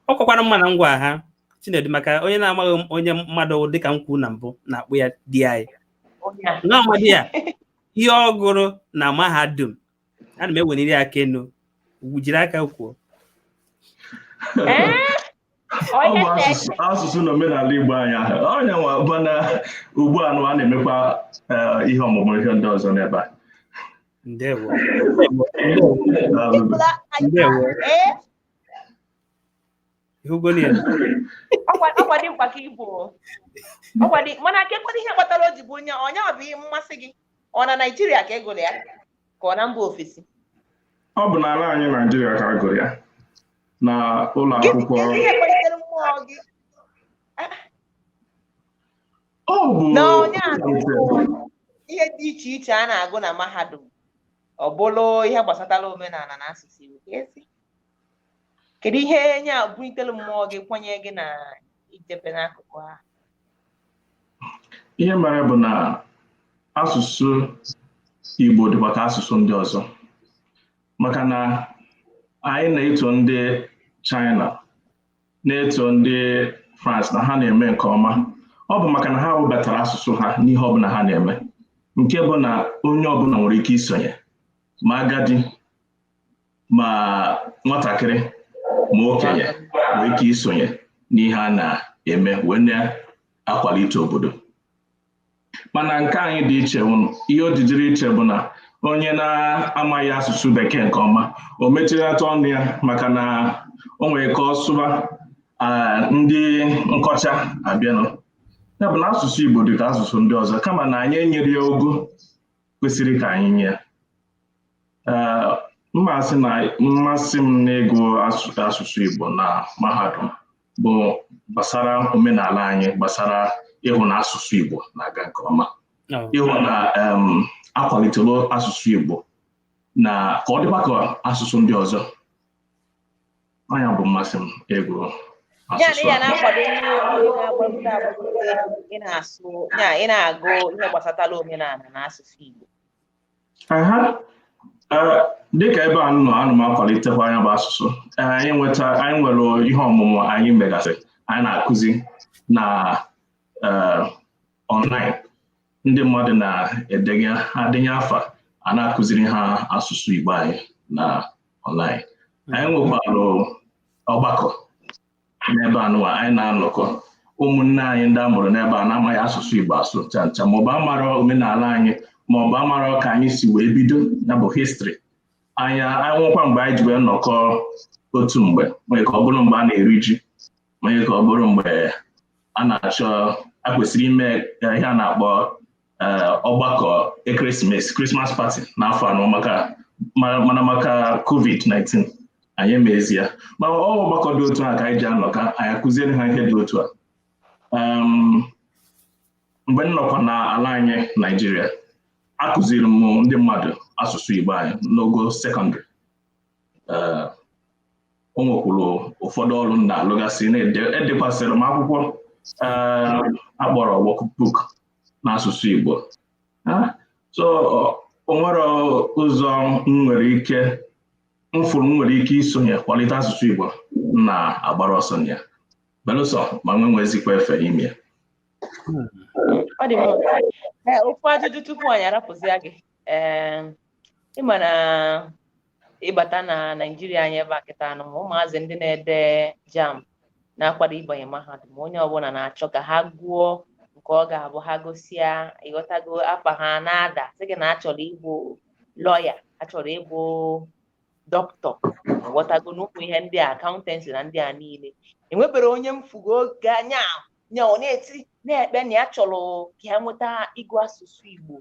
ọ kwakwara mma na ngwa ha Chinedu, maka onye na-amaghị onye mmadụ dịka m kwuru na mbụ na-akpụ ya di anyị. Onye a. Nwa amadi a, ihe ọ gụrụ na mahadum, ana m eweliri aka enu, jiri aka kwuo. Ee, Ọ onye bụ asụsụ na omenala Igbo anyị ahụ onye nwa, mana ugbu a nụ a na-emekwa ihe ọmụmụ ihe ndị ọzọ n'ebe a. Ndewo. Ndewo. Daalụ. Ndewo. Ee. Ịhụgo ya? Ọkwa dị mkpa ka ịbụ ọkwa dị, mana kekwana ihe kpatara o ji bụ onye onye ọ bụ ihe mmasị gị? Ọ na Naijiria ka ị gụrụ ya, ka ọ na mba ofesi? Ọ bụ n'ala anyị Naijiria ka a gụrụ ya, na ụlọ Gịnị akwụkwọ. Kedu ihe kpalitere mmụọ gị Ọ bụ na onye agụ ihe dị iche iche a na-agụ na mahadum, ọ bụrụ ihe gbasatara omenala na asụsụ Igbo? Ka ezi kedu ihe nye a bulitere mmụọ gị, kwanye gị na ijebe n'akụkụ ahụ? Ihe mere bụ na asụsụ Igbo dịkwa ka asụsụ ndị ọzọ, maka na anyị na-eto ndị China, na-eto ndị France na ha na-eme nke ọma. Ọ bụ maka na ha webatara asụsụ ha n'ihe ọbụla ha na-eme, nke bụ na onye ọbụla nwere ike isonye, ma agadi, ma nwatakịrị, ma okenye nwere ike isonye n'ihe a na-eme wee na-akwalite obodo. Mana nke anyị dị iche, ihe o ji dịrị iche bụ na onye na-amaghị asụsụ Bekee nke ọma, o mechilata ọnụ ya, maka na o nwere ka ọ sụba, ndị nkọcha abịanụ. Ya bụ na asụsụ Igbo dị ka asụsụ ndị ọzọ, kama na anyị enyere ya ogo kwesịrị ka anyị nye ya. Mmasị na mmasị m n'ịgụ asụsụ Igbo na mahadum bụ gbasara omenala anyị, gbasara ịhụ na asụsụ Igbo na-aga nke ọma, ịhụ na akwalitela asụsụ Igbo na ka ọ dịkwa ka asụsụ ndị ọzọ. Anya bụ mmasị m ịgụ Ya na asụsụ ya a. Na-akwado ihe na-agbagote agbagote, ị na-asụ ya, ị na-agụ ihe gbasatara omenala na asụsụ Igbo. Aha. Dịka ebe a nọ, ana m akwalitekwa anya bụ asụsụ. Anyị nweta, anyị nwere ihe ọmụmụ anyị megasị, anyị na-akụzi na online. Ndị mmadụ na-edenye adịnye afa, a na-akụziri ha asụsụ Igbo anyị na online. Anyị nwekwara ọgbakọ n'ebe a nụwa anyị na-anọkọ, ụmụnne anyị ndị a mụrụ n'ebe a na-amaghị asụsụ Igbo asụ ncha ncha, maọbụ amara omenala anyị, maọbụ amara ka anyị si wee bido, ya bụ history anyị. Nwekwa mgbe anyị ji wee nọkọ otu mgbe, nwere ka ọ bụrụ mgbe a na-eri ji, nwere ka ọ bụrụ mgbe a na-achọ a kwesịrị ime ihe a na-akpọ ọgbakọ ekeresimesi, Christmas party, n'afọ anọ, maka mana maka COVID-19 anyị emezi ya. Ma ọ ọgbakọ dị otu a ka anyị ji anọ ka anyị akụziere ha ihe dị otu a. Mgbe m nọkwa na ala anyị Naijiria, akụziri m ndị mmadụ asụsụ Igbo anyị n'ogo secondary. O nwekwuru ụfọdụ ọrụ m na-alụgasị, edekwasịrị m akwụkwọ akpọrọ workbook n'asụsụ Igbo. So o nwere ụzọ m nwere ike m fụrụ m nwere ike isonye kwalite asụsụ Igbo, m na-agbara ọsọ na ya, belụsọ ma nwe nwezikwa efe ime ya. Ọ dị mma. Ee, ofu ajụjụ tupu anyị arapụzia gị. Ee, ịma na ịbata na Naijiria anyị ebe a kịta anụ, ụmụazị ndị na-ede JAMB na-akwado ịbanye mahadum, onye ọbụla na-achọ ka ha gụọ nke ọ ga-abụ ha gụsịa, ịghọtago, afa ha na-ada, sị gị na achọrọ ịbụ lọya, achọrọ ịbụ dọkịta, ịghọtago, na ụmụ ihe ndị a, accountancy na ndị a niile. Enwebere onye m fugo oge anya nya ọ na-eti na-ekpe na ya chọrọ ka ya nweta ịgụ asụsụ Igbo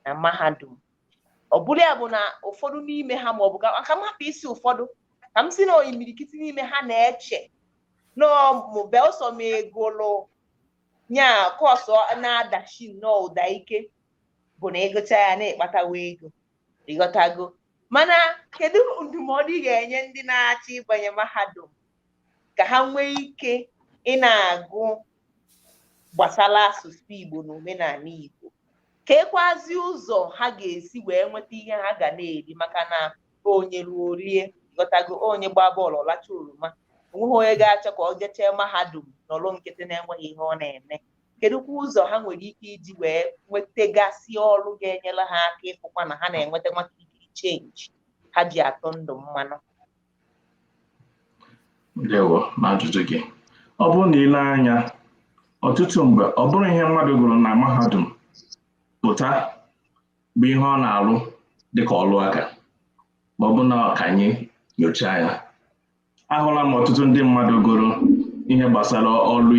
na mahadum. Ọ bụrụ ya bụ na ụfọdụ n'ime ha, ma ọ bụ ka m hapụ isi ụfọdụ, ka m si na imirikiti n'ime ha na-eche belụsọ ma egolo nya course na-adachi nnọọ ụda ike bụ na ịgụcha ya na-ekpatawa ego, ịghọtago. Mana kedu ndụmọdụ ị ga-enye ndị na-achọ ịbanye mahadum ka ha nwee ike ị na-agụ gbasara asụsụ Igbo na omenala Igbo, ka ekwazi ụzọ ha ga-esi wee nweta ihe ha ga na-eri? Maka na onye ruo rie, ghọtago, onye gbaa bọọlụ ọlacha oroma, onweghị onye ga-achọ ka ọ jechee mahadum n'ọlụ nkịtị na-enweghị ihe ọ na-eme. Kedụkwa ụzọ ha nwere ike iji wee nwetagasị ọrụ ga-enyere ha aka ịfụkwa na ha na-enweta nwata change ha ji atụ ndụ mmanụ? Ndewo na ajụjụ gị. Ọ bụrụ na ile anya, ọtụtụ mgbe ọ bụrụ ihe mmadụ gụrụ na mahadum pụta bụ ihe ọ na-arụ dịka ọrụ aka, ma ọ bụ na ka anyị nyochaa ya, ahụla m ọtụtụ ndị mmadụ gụrụ ihe gbasara ọrụ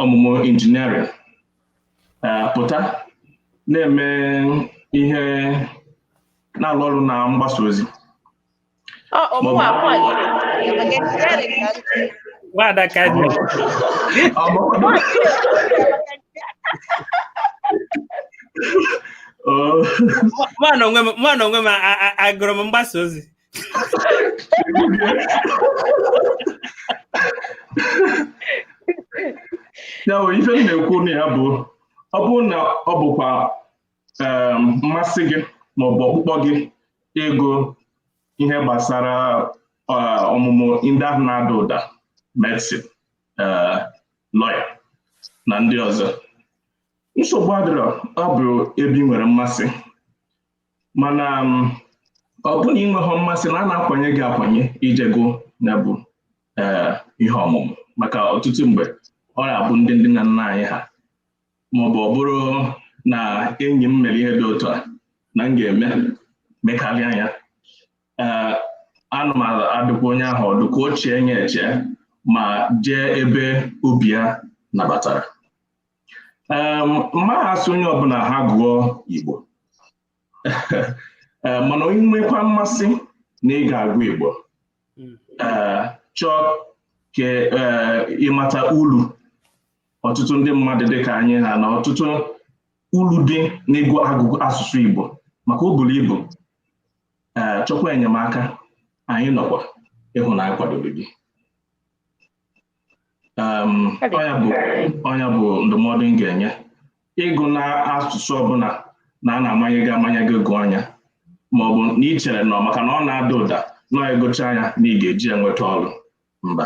ọmụmụ engineering pụta na-eme ihe, na-alụ ọrụ na mgbasa ozi. Ọ ọmụmụ akwa gị maka engineering ka ntị. Nwada Kindness. Mụnwa gị na-ekwu maka Oh, mụ na onwe m agụrụ m mgbasa ozi. Ya bụ ife m na-ekwu na ya bụ, ọ bụrụ na ọ bụkwa mmasị gị maọbụ ọkpụkpọ gị ịgụ ihe gbasara ọmụmụ ndị ahụ na-ada ụda, medicine, lawyer na ndị ọzọ, nsogbu adịrọ. Ọ bụ ebe ị nwere mmasị. Mana ọ bụrụ na ị nweghị mmasị na a na-akwanye gị akwanye ije gụ ya bụ ihe ọmụmụ, maka ọtụtụ mgbe ọ na-abụ ndị nna nna anyị ha Maọbụ ọ bụrụ na enyi m mere ihe dị otu a na m ga-eme mekarịa ya. Ee, ana m adụkwa onye ahụ ọdụ ka o chee ya eche ma jee ebe obi ya nabatara. Mma asị onye ọbụla ha gụọ Igbo. Ee, mana onye nwekwa mmasị na ị ga-agụ Igbo, ee, chọọ ka ịmata uru ọtụtụ ndị mmadụ dịka anyị ha na ọtụtụ uru dị n'ịgụ agụgụ asụsụ Igbo maka o buru ibu, ee, chọkwa enyemaka, anyị nọkwa ịhụ na anyị kwadoro gị. Ọnya bụ ndụmọdụ m ga-enye. Ịgụ na asụsụ ọbụla na a na-amanye gị amanye gị gụọ anya, ma ọ bụ na ị chere nọ maka na ọ na-ada ụda na ịgụcha ya na ị ga-eji enweta ọrụ, mba,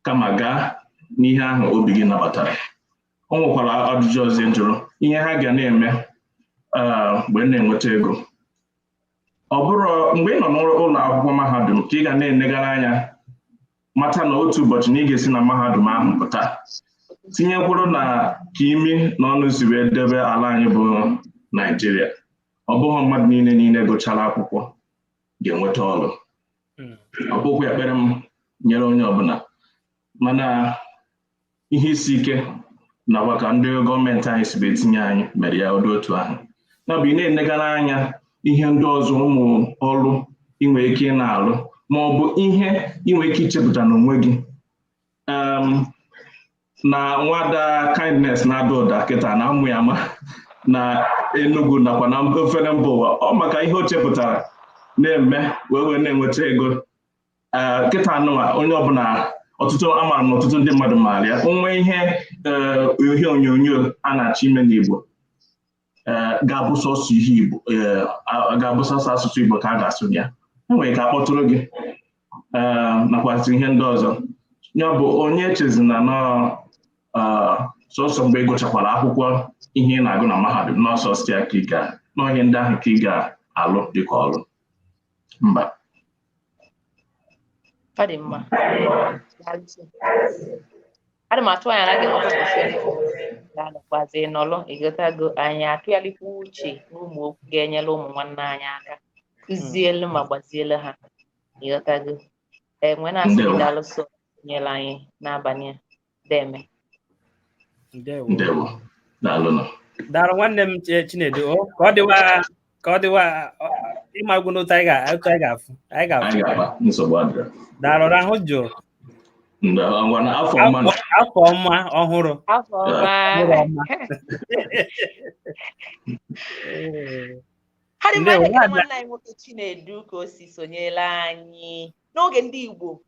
kama gaa n'ihe ahụ obi gị nabatara. O nwekwara ajụjụ ọzọ ị jụrụ, ihe ha ga na-eme mgbe na-enweta ego. Ọ bụrụ mgbe ị nọ n'ụlọ akwụkwọ mahadum ka ị ga na-enegara anya, mata na otu ụbọchị na ị ga-esi na mahadum ahụ pụta, tinyekwuru na ka imi na ọnụ si wee debe ala anyị bụ Naijiria, ọ bụghị mmadụ niile gụchara akwụkwọ ga-enweta ọrụ. Ọ bụkwa ekpere m nyere onye ọbụla, mana ihe isi ike nakwa ka ndị gọọmenti anyị si etinye anyị mere ya ụdị otu ahụ, ya bụ ị na-enegara anya ihe ndị ọzọ, ụmụ ọrụ ị nwere ike ị na-alụ ma ọ bụ ihe ị nwere ike ichepụta n'onwe gị. Na nwada Kindness na-ada ụda kịta na amụ ya ama na Enugu nakwa na ofere mba ụwa, ọ maka ihe o chepụtara na-eme wee na-enweta ego. Kịta anụwa onye ọbụla, ọtụtụ amaara m na ọtụtụ ndị mmadụ maara ya. Onwe ihe onyonyo a na-achọ ime n'Igbo, ga-abụ sọsọ ihe Igbo, ga-abụ sọsọ asụsụ Igbo ka a ga-asụ ya, enwere ike akpọtụrụ gị, nakwasị ihe ndị ọzọ. Ya bụ, onye echezina nọọ sọsọ mgbe ị gụchakwara akwụkwọ ihe ị na-agụ na mahadum n'ọsọ si ya ka ị ga n'ọhịa ndị ahụ ka ị ga-alụ dịka ọrụ, mba. Ọ dị mma. Ana m atụ anya na a ga-enwekwa ụbọchị ga-anọkwazi nọlụ ịghọtago anyị atụgharịkwa uche n'ụmụ okwu ga-enyere ụmụ nwanne anyị aka, kụzielu ma gbazielu ha, ịghọtago. Ee, nwee na-asị gị daalụ sọ nyere anyị n'abalị a. Deme. Ndewo. Ndewo, daalụnụ. Daalụ nwanne m Chinedu. Ka ọ dịwa, ka ọ dịwa ịmagwu n'otu anyị ga-afụ anyị ga-afụ. Anyị ga-akpa, nsogbu adịrọ. Daalụ, rahụ jụụ. Ngwa na afọ ọma. Afọ ọma ọhụrụ. Afọ ọma. Ọhụrụ ọma. Ha dị mma. Ndewo, Ekele nwaada. Nwanne anyị nwoke Chinedu ka o si sonyela anyị n'oge ndị Igbo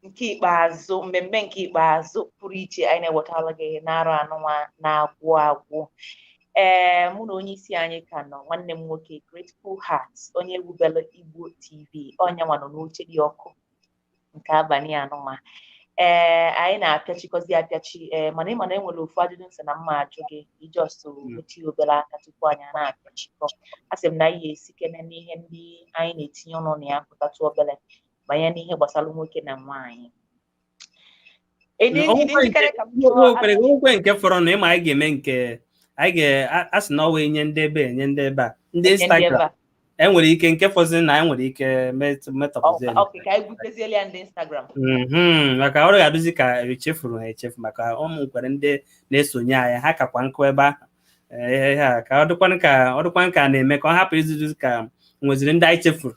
nke ikpeazụ, mmemme nke ikpeazụ pụrụ iche anyị na-ewetara gị n'arọ anụnwa na-agwụ agwụ. Ee, mụ na onye isi anyị ka nọ, nwanne m nwoke Grateful Heart, onye wubelu Igbo TV, onye nwa nọ n'oche dị ọkụ nke abalị anụnwa. Ee, anyị na-apịachikọzi apịachi. Ee, mana ịma na enwere ofu ajụjụ nsị na mma ajụ gị iji ọsọ metụ ya obere aka tupu anyị a na-apịachikọ. A sị m na anyị ga-esikene n'ihe ndị anyị na-etinye ọnụ na ya pụtatụ obere banye n'ihe gbasara nwoke na nwaanyị. Ịdị ịdị njikere ka m jụọ ajụjụ? Okwe nke fọrọ na ịma anyị ga-eme nke anyị ga-asị na ọwa enye ndị ebe, enye ndị ebe a, ndị Nye ndị ebe Instagram a. Enwere ike nke fọziri na anyị nwere ike metọpụzie. Ok, ka anyị butezielu ya ndị Instagram. Maka ọrụ ga-adịzi ka echefuru ha echefu, maka ụmụ nkwere ndị na-esonye anyị ha kakwa nkụ ebe ahụ. Ee, ha ka ọ dịkwanụ, ka ọ dịkwanụ ka a na-eme ka ọ hapụ izuzu ka nweziri ndị anyị chefuru.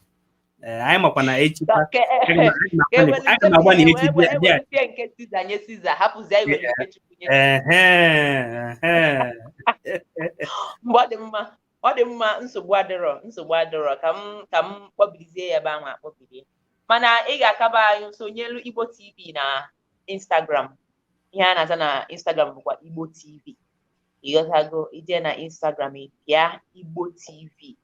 Ee, anyị makwa na echi Ka aga m agba na echi bịa bịa. Ewelizie nke Siza nye Siza, hapụzie iwere nke Chukwu nye. Ehe. Mgbe ọ dị mma, ọ dị mma, nsogbu adịrọ, nsogbu adịrọ. Ka m kpọbirizie ya ebe ahụ akpọbirie, mana ị ga-akaba anyị sonyelu Igbo TV na Instagram. Ihe a na-aza na Instagram bụkwa Igbo TV, ịghọtago? Ije na Instagram, ị pịa Igbo TV,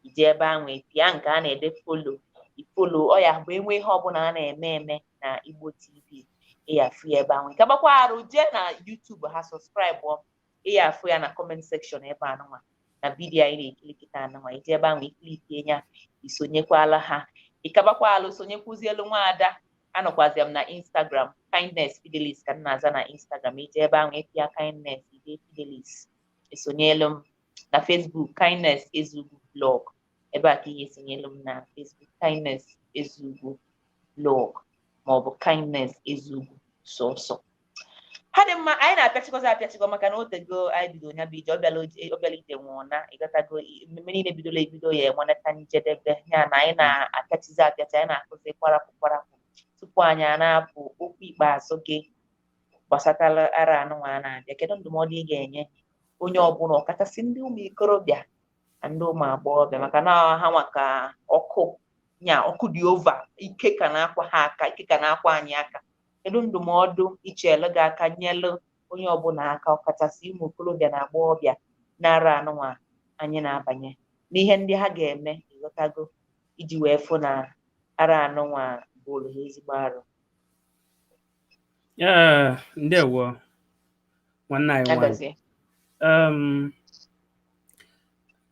ije ebe ahụ, ị pịa nke a na-ede follow, i follow. Ọ ya bụ enwe ihe ọbụla a na-eme eme na Igbo TV, ị ya afụ ya ebe ahụ. Nke gbakwa arụ, jee na YouTube ha, subscribe, ị ya afụ ya na comment section ebe anụnwa na vidiyo anyị na-ekiri kịta anụnwa. Ije ebe ahụ, ikilikie ya, isonyekwala ha, ịkabakwa alụ sonyekwuzielu nwaada. Anọkwazịa m na Instagram, Kindness Fidelis ka m na-aza na Instagram. Ije ebe ahụ, ịpịa Kindness, ide Fidelis. Esonyelu m na Facebook, Kindness Ezugwu Blog. Ebe a ka ị ga-esonyelu m na Facebook, Kindness Ezugwu Blog, maọbụ Kindness Ezugwu sọsọ. Ha dị mma. Anyị na-apịachikọzi apịachikọ, maka na otego anyị bido ya bụ ije. Ọ bịala ije nwụọ na ịghọtago. Mmemme niile bidola ebido ya enwenata njedebe ya, na anyị na-apịachizi apịachi, anyị na-akụzi kwarapụ kwarapụ. Tupu anyị a na-apụ, okwu ikpeazụ gị gbasatara ara anụnwa a na-abịa, kedu ndụmọdụ ị ga-enye onye ọbụla, ọkachasị ndị ụmụ ikorobịa na ndị ụmụ agbọghọbịa, maka na ha nwa ka ọkụ nya ọkụ dị ova, ike ka na-akwa ha aka, ike ka na-akwa anyị aka? Kedu ndụmọdụ ichelu gị aka nyelu onye ọbụla aka, ọkachasị ụmụ okorobịa na agbọghọbịa na-ara anụnwa anyị na-abanye, n'ihe ndị ha ga-eme, ịghọtago, iji wee fụ na ara anụnwa bụrụ ha ezigbo arụ? Ee, ndewo, nwanne anyị nwaanyị. Agazie.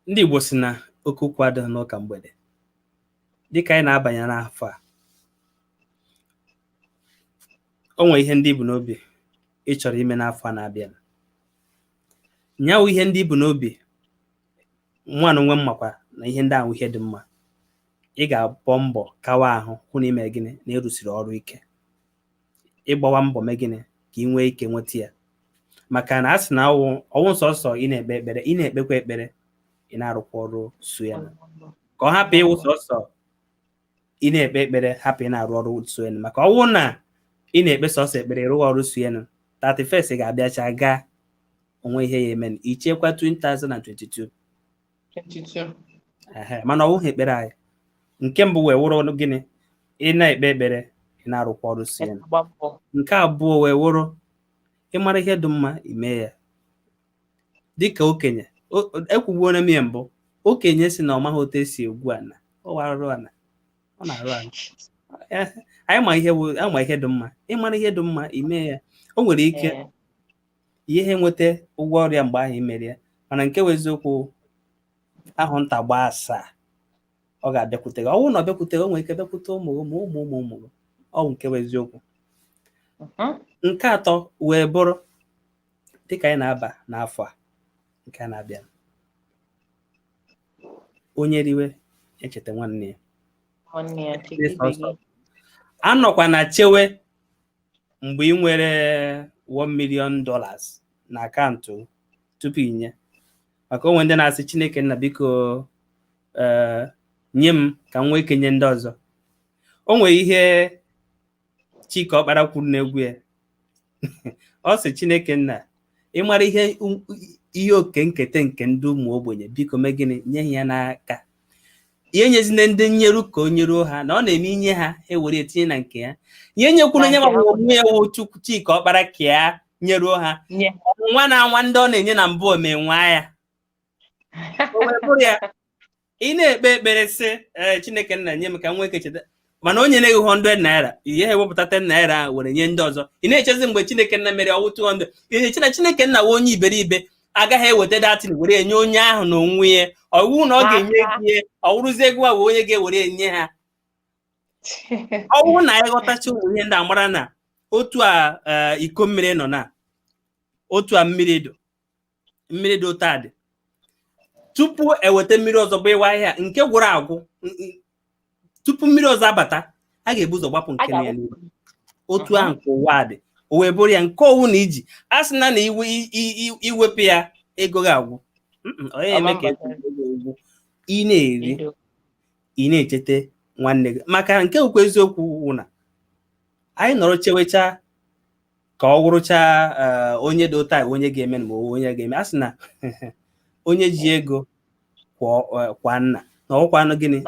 Ndị Igbo si na oke okwu adịghị n'ụka mgbede. Dịka anyị na-abanye n'afọ a, o nwere ihe ndị ibu n'obi ị chọrọ ime n'afọ a na-abịa. Nyawu ihe ndị ibu n'obi, nwa na onwe m makwa na ihe ndị ahụ ihe dị mma. Ị ga-abọ mbọ kawa ahụ hụ na ime gịnị na ịrụsiri ọrụ ike, ịgbawa mbọ mee gịnị ka ị nwee ike nweta ya, maka na a sị na ọwụ ọwụ nsọsọ ị na-ekpe ekpere, ị na-ekpekwa ekpere, ị na-arụkwa ọrụ so ya, ka ọ hapụ ịwụ sọsọ ị na-ekpe ekpere, hapụ ị na-arụ ọrụ so ya. Maka ọwụ na ị na-ekpe sọsọ ekpere, ịrụghị ọrụ so ya, 31st ga-abịacha gaa, onwe ihe ya eme ichekwa 2022. 22. Ehe, mana ọwụghị ekpere anyị. Nke mbụ wee wụrụ gịnị? Ị na-ekpe ekpere, ị na-arụkwa ọrụ so ya. Gba mbọ. Nke abụọ wee wụrụ ịmara ihe dị mma, ime ya. Dịka okenye ekwubuona m ya mbụ, okenye si na ọ maghị otu esi egwu ana, ọ warụrụ ana, ọ na-arụ ana. Anyị ma ihe ama ihe dị mma. Ịmara ihe dị mma, ime ya. O nwere ike ihe nweta ụgwọ ọrịa mgbe ahụ imere ya, mana nke bụ eziokwu ahụ, nta gbaa asaa, ọ ga-abịakwute gị. Ọ bụrụ na ọ bịakwute gị, o nwere ike bịakwute ụmụ gị ma ụmụ ụmụ ụmụ gị. Ọ bụ nke bụ eziokwu. Nke atọ wee bụrụ, dịka anyị na-aba n'afọ a nke a na-abịa, onye riwe echeta nwanne ya. Nwanne ya, cheta ibe gị. Anọkwa na chewe mgbe ị nwere $1 million na akaụntụ tupu inye, maka onwe ndị na-asị, "Chineke nna, biko, ee, nye m ka m nwee ike nye ndị ọzọ." O nwere ihe Chika Ọkpara kwuru n'egwu ya. Ọ sị, "Chineke nna, ịmara ihe oke nketa nke ndị ụmụ ogbenye, biko mee gịnị? Nye ha ya n'aka." Ihe nyezina ndị nyeru ka o nyeruo ha, na ọ na-eme inye ha, ha ewere etinye na nke ya. Ihe nyekwuru Na onye nke ha. ma onwe ya wụ Chukwu Chika Ọkpara ka ya nyeruo ha. Nye. Nwa na nwa ndị ọ na-enye na mbụ omenwa ya, o wee bụrụ ya, ị na-ekpe ekpere sị, "Ee, Chineke nna, nye m ka m nwee ike cheta," mana onye na-eghi 100 naira, ihe ha ewepụta 10 naira ahụ were nye ndị ọzọ. Ị na-echezi mgbe Chineke nna mere ọwụ 200. Ị na-eche na Chineke nna wee onye iberibe agaghị eweta datin were enye onye ahụ na onwe ya? Ọwụ na ọ ga-enye gị ihe, ọ wụrụzie ego a wee onye ga-ewere enye ha. Ọ bụrụ na anyị ghọtacha ụmụ ihe ndị a, mara na otu a iko mmiri nọ na otu a, mmiri dị, mmiri dị otu a dị, tupu eweta mmiri ọzọ bụ ịwa ahịa nke gwụrụ agwụ, tupu mmiri ọzọ abata, a ga-ebu ụzọ gbapụ nke na ya n'ihu. Otu ahụ ka ụwa dị. O wee bụrụ ya, nke owu na iji a sị na na iwe iwepụ ya, ego gị agwụ. Ọ ya eme ka ego gị agwụ. Ị na-eri, ị na-echeta nwanne gị, maka nke bụkwa eziokwu wụ na anyị nọrọ chewecha ka ọ wụrụcha onye dị otu a, onye ga-eme ma onye ga-eme. A sị na onye ji ego kwa nna na ọkwanụ gịnị?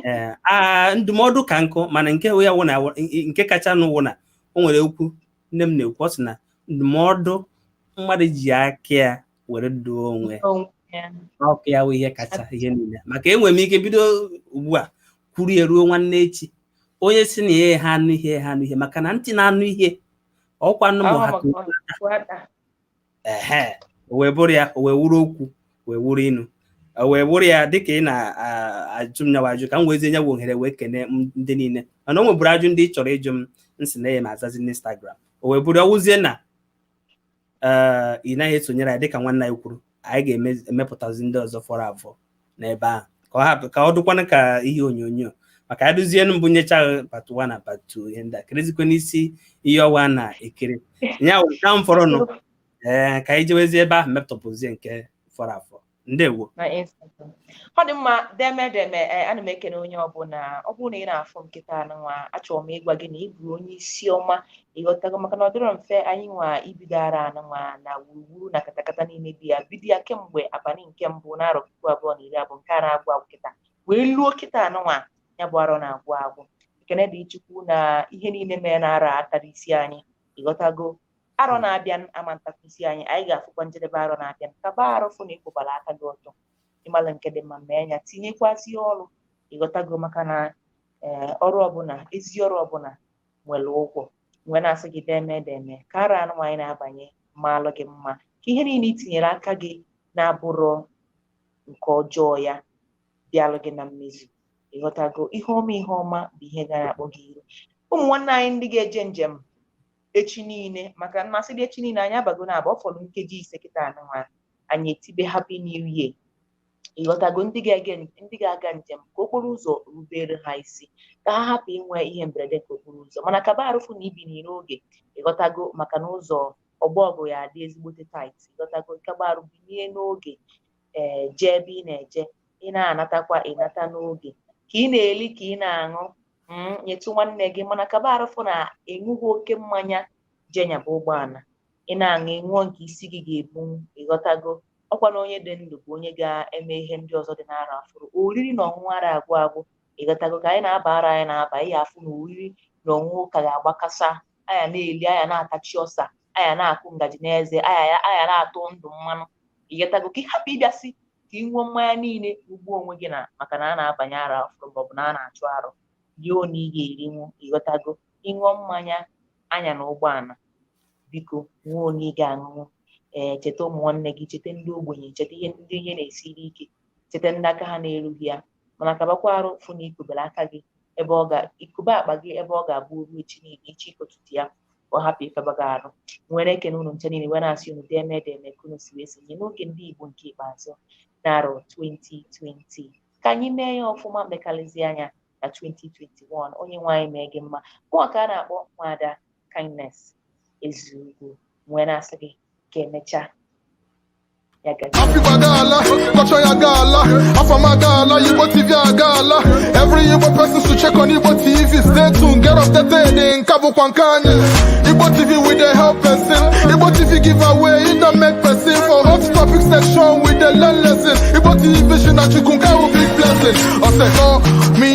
Ee, a ndụmọdụ ka nkụ, mana nke ya wụ na nke kacha nụ wụ na o nwere okwu nne m na-ekwu. Ọ sị na ndụmọdụ mmadụ ji aka ya were duo onwe ọkụ ya wụ ihe kacha ihe niile, maka enwere m ike bido ugbu a kwuru ya ruo nwanne echi, onye si na ya ha anụ ihe, ha anụ ihe, maka na ntị na-anụ ihe ọkwa anụ ma ha. Ehe, o wee bụrụ ya, o wee wuru okwu, wee wuru inu, o wee bụrụ ya. Dịka ị na-ajụ m nyawa ajụ, ka m wezie nyawa ohere wee kene ndị niile, mana o nweburu ajụ ndị ị chọrọ ịjụ m, nsị na ya ma azazi n'Instagram. O wee bụrụ ọwụzie na Ee, ị naghị esonyere anyị dịka nwanne anyị kwuru, anyị ga-emepụtazi ndị ọzọ fọrọ afọ n'ebe ahụ ka ọ hapụ ka ọ dụkwanụ ka ihe onyonyo, maka ya duzienu mbụ nyecha part 1 na part 2. Ihe ndị a kerezikwa n'isi ihe ọwa na-ekiri ya ka m fọrọnụ. Ee, ka anyị jewezie ebe ahụ mepụtapụzie nke fọrọ afọ. Ndewo. Na Instagram. Ọ dị mma, deme deme. Ee, ana m ekene onye ọbụla. Ọ bụrụ na ị na-afụ m nkịta anụnwa, achọrọ m ịgwa gị na ị bụ onye isi ọma, ịghọtago? Maka na ọ dịrọ mfe anyị nwa ibido ara anụnwa na wuruwuru na katakata niile bi ya bido ya kemgbe abalị nke mbụ n'arọ 2020 nke a na-agwụ agwụ kịta wee luo kịta anụnwa ya bụ arọ na-agwụ agwụ. Ekene dị Chukwu na ihe niile mere na arọ atara isi anyị, ịghọtago? Arọ na-abịa ama ntakwa isi anyị, anyị ga-afụkwa njedebe arọ na-abịa. Kaba arụ fụ na ịkwụbara aka gị ọtọ, ịmalụ nke dị mma, mee ya, tinyekwazi ọrụ, ịghọtago? Maka na ee, ọrụ ọbụla, ezi ọrụ ọbụla nwere ụgwọ. Nwee na-asị gị deme deme, ka arọ anụ anyị na-abanye maalụ gị mma, ka ihe niile i tinyere aka gị na-abụrọ nke ọjọọ ya bịalụ gị na mmezu, ịghọtago? Ihe ọma, ihe ọma bụ ihe ga na-akpọ gị iru. Ụmụ nwanne anyị ndị ga-eje njem echi niile, maka mmasị dị echi niile anyị abago na abụ, ọ fọrọ nkeji 5 kịta anụnwa anyị etibe Happy New Year, ịghọtago? Ndị ga-aga njem, ka okporo ụzọ rubere ha isi, ka ha hapụ inwe ihe mberede nke okporo ụzọ. Mana kaba arụfụ na ibi n'oge, ịghọtago? Maka na ụzọ ọgbọ ọgụ ya adị ezigbote tight, ịghọtago? Kaba arụ binie n'oge, ee, jee ebe ị na-eje, ị na-anatakwa ịnata n'oge, ka ị na-eli, ka ị na-aṅụ, nyetụ nwanne gị. Mana kaba arụfụ na ịṅụghị oke mmanya jenyaba ụgbọala. Ị na-aṅụ, ịṅụọ nke isi gị ga-ebunwu, ịghọtago? Ọkwa na onye dị ndụ bụ onye ga-eme ihe ndị ọzọ dị n'arọ afụrụ. Oriri na ọṅụṅụ ara agwụ agwụ, ịghọtago? Ka anyị na-aba ara, anyị na-aba ihe afụ na oriri na ọṅụṅụ ka ga-agbakasa anya, na-eli anya, na-atachi ọsa anya, na-akụ ngaji n'eze anya, anya na-atụ ndụ mmanụ, ịghọtago? Ka ị hapụ ịbịasị ka ị ṅụọ mmanya niile ugbuo onwe gị na maka na a na-abanye ara afụrụ maọbụ na a na-achụ arụ rie one ị ga-erinwu, ịghọtago? Ịṅụọ mmanya anya na ụgbọala, biko nwee onye ị ga-aṅụnwu. Ee, cheta ụmụ nwanne gị, cheta ndị ogbenye, cheta ihe ndị ihe na-esiri ike, cheta ndị aka ha na-erughị ya. Mana kabakwa arụ fụ na ikobere aka gị ebe ọ ga ikobe akpa gị ebe ọ ga-abụ ruo echi niile echi ịkọtụtụ ya ka ọ hapụ ịfaba gị arụ. Nwere ekene unu nche niile, wee na-asị unu deme deme ka unu si wee sonye n'oge ndị Igbo nke ikpeazụ n'arọ 2020. Ka anyị mee ya ọfụma, mekarịzie anya na 2021. Onye nwe anyị mee gị mma. Mụọ ka a na-akpọ Nwada Kindness Ezeugwu, nwee na-asị gị ka emechaa ya gazie. Afigbo agaala, culture ya agaala, Afam agaala, Igbo TV agaala. Every Igbo person should check on Igbo TV. Stay tuned, get updated, nke a bụkwa nke anyị. Igbo TV, we dey help person. Igbo TV give away, it don't make person. For hot topic section, we dey learn lesson. Igbo TV vision na Chukwu nke ahụ big blessing. Ọ sị, call me.